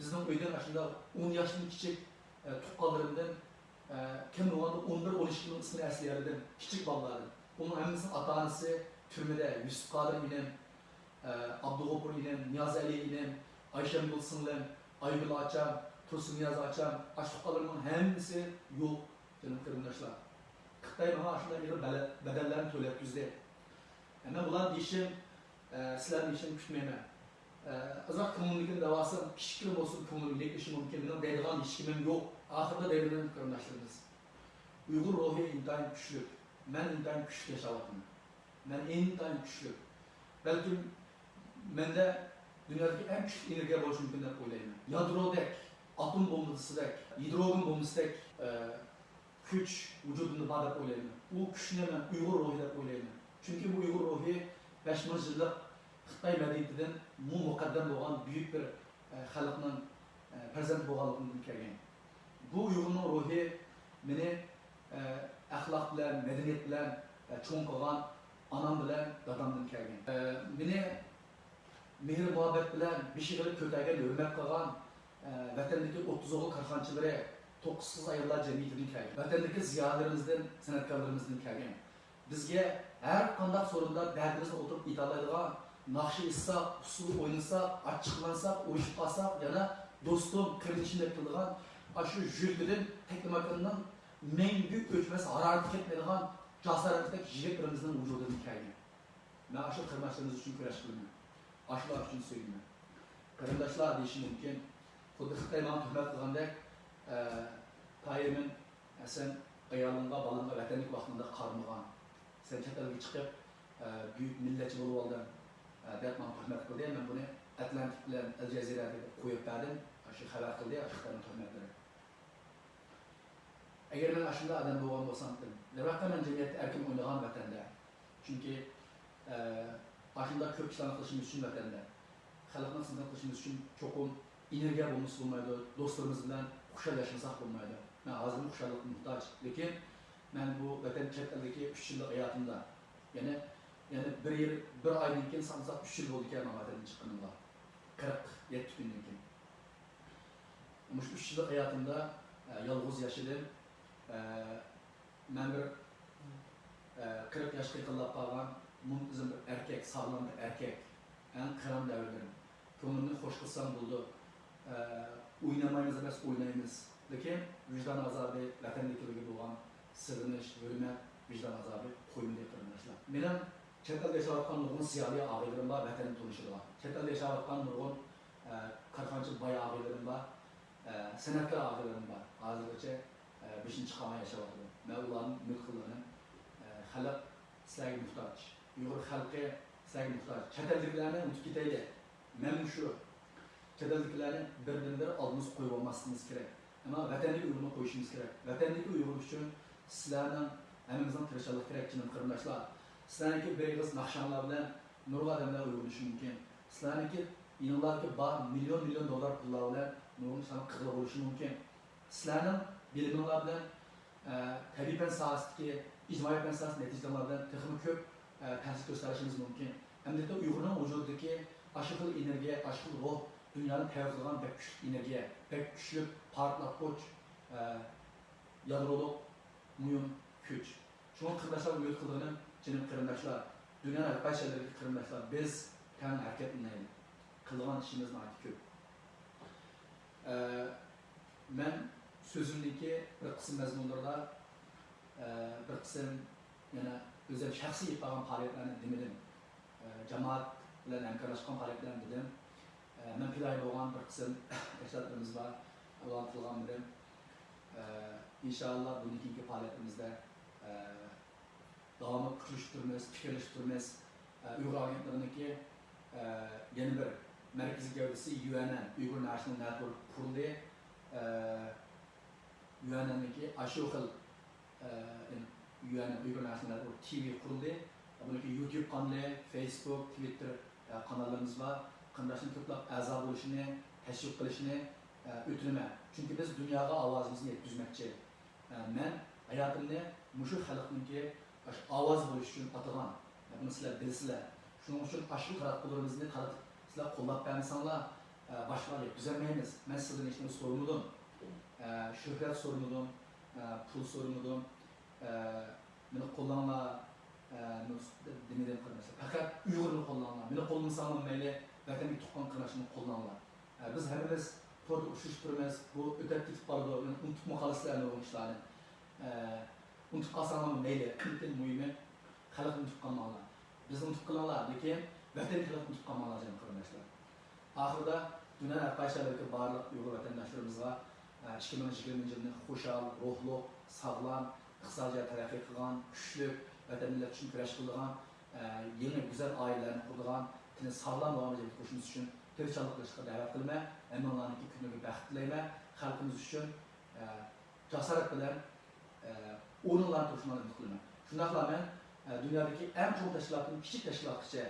بىزنىڭ ئۆيدىن ئاشۇنداق ئون ياشتىن كىچىك، ئە، تۇغقانلىرىمدىن، ئە، كەم بولغاندا ئون بىر، ئون ئىككىنىڭ ئىسمىنى ئەسلىيەلىدىم، كىچىك بالىلاردىن. ئۇنىڭ ھەممىسىنىڭ ئاتا-ئانىسى تۈرمىدە، يۈسۈپ قادىر ئىنىم، ئە، ئابدۇغوپۇر ئىنىم، نىيازئەلى ئىنىم، ئايشەمگۈل سىڭلىم، ئايگۈل ئاچام، تۇرسۇننىياز ئاچام، ئاشۇ تۇغقانلىرىمنىڭ ھەممىسى يوق، جېنىم قېرىنداشلار. خىتاي ماڭا ئاشۇنداق ئېغىر بەلە-، بەدەللەرنى تۆلەتكۈزدى. مەن بۇلارنى دېيىشىم، ئە، سىلەرنىڭ دېيىشىنى كۈتمەيمەن. ئە، ئازراق كۆڭلۈمدىكىنى دەۋالسام، كىچىككىنە بولسۇن كۆڭلۈم يېنىكلىشى مۇمكىن. مېنىڭ دەيدىغان ھېچكىمىم يوق. ئاخىرىدا دەيدىغىنىم قېرىنداشلىرىمىز. ئۇيغۇر روھى ئىنتايىن كۈچلۈك. مەن ئىنتايىن كۈچلۈك ياشاۋاتىمەن. مەن ئىنتايىن كۈچلۈك. بەلكىم مەندە دۇنيادىكى ئەڭ كۈچلۈك ئېنېرگىيە بولۇشى مۇمكىن دەپ ئويلايمەن. يادرودەك، ئاتوم بومبىسىدەك، گىدروگېن بومبىسىدەك، ئە، كۈچ ۋۇجۇدۇمدا بار دەپ ئويلايمەن. ئۇ كۈچنى مەن ئۇيغۇر روھى دەپ ئويلايمەن. چۈنكى بۇ ئۇيغۇر روھى بەش مىڭ يىللىق خىتاي مەدەنىيىتىدىن مۇ-، مۇقەددەم بولغان بۈيۈك بىر، ئە، خەلقنىڭ، ئە، پەرزەنتى بولغانلىقىمدىن كەلگەن. بۇ ئۇيغۇرنىڭ روھى مېنى، ئە، ئەخلاق بىلەن، مەدەنىيەت بىلەن، ئە، چوڭ قىلغان ئانام بىلەن دادامدىن كەلگەن. ئە، مېنى مېھىر-مۇھەببەت بىلەن بېشى ئېگىلىپ كۆتەرگەن، ھۆرمەت قىلغان، ئە، ۋەتەندىكى ئوتتۇز ئوغۇل كارخانىچىلىرى، توققۇز قىز ئاياللار جەمئىيىتىدىن كەلگەن، ۋەتەندىكى زىيالىيلىرىمىزدىن، سەنئەتكارلىرىمىزدىن كەلگەن. بىزگە ھەر قانداق سورۇندا دەردىمىزنى ئولتۇرۇپ ئېيتالايدىغان، ناخشا ئېيتساق، ئۇسسۇل ئوينىساق، ئاچچىقلانساق، ئۇرۇشۇپ قالساق، يەنە دوستۇم، قېرىندىشىم دەپ كېلىدىغان، ئاشۇ يۈرىكىدىن تەكلىماكاننىڭ مەڭگۈ ئۆچمەس ھارارىتى كەتمەيدىغان جاسارەتلىك يىگىتلىرىمىزنىڭ ۋۇجۇدىدىن كەلگەن. مەن ئاشۇ قېرىنداشلىرىمىز ئۈچۈن كۈرەش قىلىمەن. ئاشۇلار ئۈچۈن سۆيۈنىمەن. قېرىنداشلار دېيىشى مۇمكىن، خۇددى خىتاي ماڭا تۆھمەت قىلغاندەك، ئە، تاھىرمىن، سەن ئايالىڭغا، بالىڭغا ۋەتەندىكى ۋاقتىڭدا قارىمىغان، سەن چەت ئەلگە چىقىپ، ئە، بۈيۈك مىللەتچى بولۇۋالدىڭ، ئە، دەپ ماڭا تۆھمەت قىلدى. مەن بۇنى ئەتلانتىك بىلەن ئەل جەزىرە دەپ قويۇپ بەردىم. شۇ خەۋەر قىلدى، ئاشۇ خىتاينىڭ تۆھمەتلىرى. ئەگەر مەن ئاشۇنداق ئادەم بولغان بولسامتىم، دەرۋەقە، مەن جەمئىيەتتە ئەركىن ئوينىغان ۋەتەندە. چۈنكى، ئە، ئاشۇنداق كۆپ ئىشلارنى قىلىشىمىز ئۈچۈن ۋەتەندە، خەلقنىڭ خىزمىتىنى قىلىشىمىز ئۈچۈن چوقۇم ئېنېرگىيە بولمىسا بولمايدۇ، دوستلىرىمىز بىلەن خۇشال ياشىمىساق بولمايدۇ. مەن ھازىرمۇ خۇشاللىققا موھتاج، لېكىن مەن بۇ ۋەتەن چەت ئەلدىكى ئۈچ يىللىق ھاياتىمدا، يەنى، يەنى بىر يىل، بىر ئايدىن كېيىن سانىساق ئۈچ يىل بولىدىكەن مەن ۋەتەندىن چىققىنىمغا. قىرىق يەتتە كۈندىن كېيىن. مۇشۇ ئۈچ يىللىق ھاياتىمدا، ئە، يالغۇز ياشىدىم. ئە، مەن بىر، ئە، قىرىق ياشقا يېقىنلاپ قالغان مۇنتىزىم بىر ئەركەك، ساغلام بىر ئەركەك. ئەڭ قىران دەۋرلىرىم. كۆڭلۈمنى خوش قىلسام بولىدۇ. ئە، ئوينىمايمىز ئەمەس، ئوينايمىز. لېكىن ۋىجدان ئازابى، ۋەتەندىكىلەرگە بولغان سېغىنىش، ھۆرمەت، ۋىجدان ئازابى قويمىدى، قېرىنداشلار. مېنىڭ چەت ئەلدە ياشاۋاتقان نۇرغۇن زىيالىي ئاغىنىلىرىم بار، ۋەتەندە تونۇشىدىغان. چەت ئەلدە ياشاۋاتقان نۇرغۇن، ئە، كارخانىچى باي ئاغىنىلىرىم بار، ئە، سەنئەتكار ئاغىنىلىرىم بار. ھازىرغىچە، ئە، بېشىنى چىقارماي ياشاۋاتىدۇ. مەن ئۇلارنى ئۈمىد قىلىدىغىنىم، ئە، خەلق سىلەرگە موھتاج. ئۇيغۇر خەلقى سىلەرگە موھتاج. چەت ئەلدىكىلەرنى ئۇنتۇپ كېتەيلى. مەن مۇشۇ چەت ئەلدىكىلەرنى بىردىنبىر ئالدىمىزغا قويۇۋالماسلىقىمىز كېرەك. ئەمما ۋەتەندىكى ئۇيغۇرنى قويۇشىمىز كېرەك. ۋەتەندىكى ئۇيغۇر ئۈچۈن سىلەرنىڭ ھەممىمىزنىڭ تىرىشچانلىقى كېرەك، جېنىم قېرىنداشلار. سىلەرنىڭكى بىر ئېغىز ناخشاڭلار بىلەن نۇرغۇن ئادەملەر ئويغىنىشى مۇمكىن. سىلەرنىڭكى يېنىڭلاردىكى بار مىليون، مىليون دوللار پۇللار بىلەن نۇرغۇن ئىشلارنىڭ قىزىقى بولۇشى مۇمكىن. سىلەرنىڭ بىلىمىڭلار بىلەن، ئە، تەبىئىي پەن ساھەسىدىكى، ئىجتىمائىي پەن ساھەسىدىكى نەتىجىلىرىڭلار بىلەن تېخىمۇ كۆپ، ئە، تەسىر كۆرسىتەلىشىمىز مۇمكىن. ئەمدىلىكتە ئۇيغۇرنىڭ ۋۇجۇدىدىكى ئاشۇ خىل ئېنېرگىيە، ئاشۇ خىل روھ دۇنيانى تەۋر قىلىدىغان بەك كۈچلۈك ئېنېرگىيە، بەك كۈچلۈك پارتلاتقۇچ، ئە، يادرولۇق مۇھىم كۈچ. شۇڭا قېرىنداشلارغا ئۈمىد قىلىدىغىنىم، جېنىم قېرىنداشلار، دۇنيانىڭ ھەر قايسى يەرلىرىدىكى قېرىنداشلار، بىز تەڭ ھەرىكەتلىنەيلى. قىلىدىغان ئىشىمىز ناھايىتى كۆپ. ئە، مەن سۆزۈمدىكى بىر قىسىم مەزمۇنلىرىدا، ئە، بىر قىسىم يەنە ئۆزۈم شەخسىي ئېلىپ بارغان پائالىيەتلەرنى دېمىدىم. ئە، جامائەت بىلەن ھەمكارلاشقان پائالىيەتلەرنى دېدىم. ئە، مەن پىدائىي بولغان بىر قىسىم تەشكىلاتلىرىمىز بار، ئۇلارنى تىلغا ئالمىدىم. ئە، ئىنشائاللا، بۇندىن كېيىنكى پائالىيەتلىرىمىزدە، ئە، داۋاملىق ئۇچرىشىپ تۇرىمىز، پىكىرلىشىپ تۇرىمىز. ئە، ئۇيغۇر ئاگېنتلىقىنىڭكى، ئە، يەنە بىر مەركىزىي گەۋدىسى يۈ ئەن ئېن، Uyghur National Network قۇرۇلدى. ئە، يۈ ئەن ئېننىڭكى ئاشۇ خىل، ئە، يۈ ئەن ئېن، Uyghur National Network تى ۋى قۇرۇلدى. بۇنىڭكى يۇتيۇب قانىلى، فېيسبۇك، تىۋىتتېر، ئە، قاناللىرىمىز بار. قېرىنداشلارنىڭ كۆپلەپ ئەزا بولۇشىنى، تەشۋىق قىلىشىنى، ئە، ئۆتۈنىمەن. چۈنكى بىز دۇنياغا ئاۋازىمىزنى يەتكۈزمەكچى. ئە، مەن ھاياتىمنى مۇشۇ خەلقنىڭكى ئاشۇ ئاۋاز بولۇش ئۈچۈن ئاتىغان. ئە، بۇنى سىلەر بىلىسىلەر. شۇنىڭ ئۈچۈن ئاشۇ تاراتقۇلىرىمىزنى تارىتىپ، سىلەر قوللاپ بەرمىسەڭلار، ئە، باشقىلارغا يەتكۈزەلمەيمىز. مەن سىزدىن ھېچ نېمە سورىمىدىم. ئە، شۆھرەت سورىمىدىم. ئە، پۇل سورىمىدىم. ئە، مېنى قوللاڭلار. ئە، نېمە دېدىم قېرىنداشلار. پەقەت ئۇيغۇرنى قوللاڭلار. مېنى قوللىمىساڭلار مەيلى، ۋەتەندىكى تۇغقان قېرىنداشلىرىمنى قوللاڭلار. ئە، بىز ھەممىمىز توردا ئۇچرىشىپ تۇرىمىز. بۇ ئۆتەپ كېتىپ بارىدۇ. يەنە ئۇنتۇپمۇ قالىسىلەر نۇرغۇن ئىشلارنى. ئە، ئۇنتۇپ قالساڭلارمۇ مەيلى. لېكىن مۇھىمى، خەلقنى ئۇنتۇپ قالماڭلار. بىزنى ئۇنتۇپ قېلىڭلار، لېكىن ۋەتەننى خەلقنى ئۇنتۇپ قالماڭلار، جېنىم قېرىنداشلار. ئاخىرىدا دۇنيانىڭ ھەر قايسى شەھەرلىرىدىكى بارلىق ئۇيغۇر ۋەتەنداشلىرىمىزغا، ئە، ئىككى مىڭ يىگىرمىنچى يىلنى خۇشال، روھلۇق، ساغلام، ئىقتىسادىي جەھەتتە تەرەققىي قىلغان، كۈچلۈك، ۋەتەن مىللەت ئۈچۈن كۈرەش قىلىدىغان، ئە، يېڭى گۈزەل ئائىلىلەرنى قۇرىدىغان، تېنى ساغلام بولغان جەمئىيەت قۇرۇشىمىز ئۈچۈن تىرىشچانلىق قىلىشقا دەۋەت قىلىمەن. ھەممىڭلارنىڭكى كۈنلىرىگە بەخت تىلەيمەن. خەلقىمىز ئۈچۈن، ئە، جاسارەت بىلەن، ئە، ئورنىڭلارنى تۇرۇشۇڭلارنى ئۈمىد قىلىمەن. شۇنداقلا مەن، ئە، دۇنيادىكى ئەڭ چوڭ تەشكىلاتتىن كىچىك تەشكىلاتقىچە،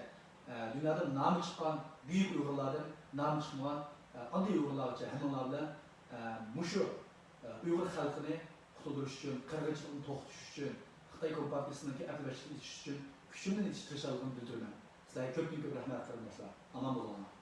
ئە، دۇنيادا نامى چىققان بۈيۈك ئۇيغۇرلاردىن نامى چىقمىغان، ئە، ئاددىي ئۇيغۇرلارغىچە ھەممىڭلار بىلەن، ئە، مۇشۇ، ئە، ئۇيغۇر خەلقىنى قۇتۇلدۇرۇش ئۈچۈن، قىرغىنچىلىقنى توختىتىش ئۈچۈن، خىتاي كومپارتىيىسىنىڭكى ئەپلىمەچلىكىنى ئېچىش ئۈچۈن كۈچۈمدىن يېتىشىچە تىرىشچانلىقىمنى بىلدۈرىمەن. سىلەرگە كۆپتىن كۆپ رەھمەت، قېرىنداشلار. ئامان بولۇڭلار.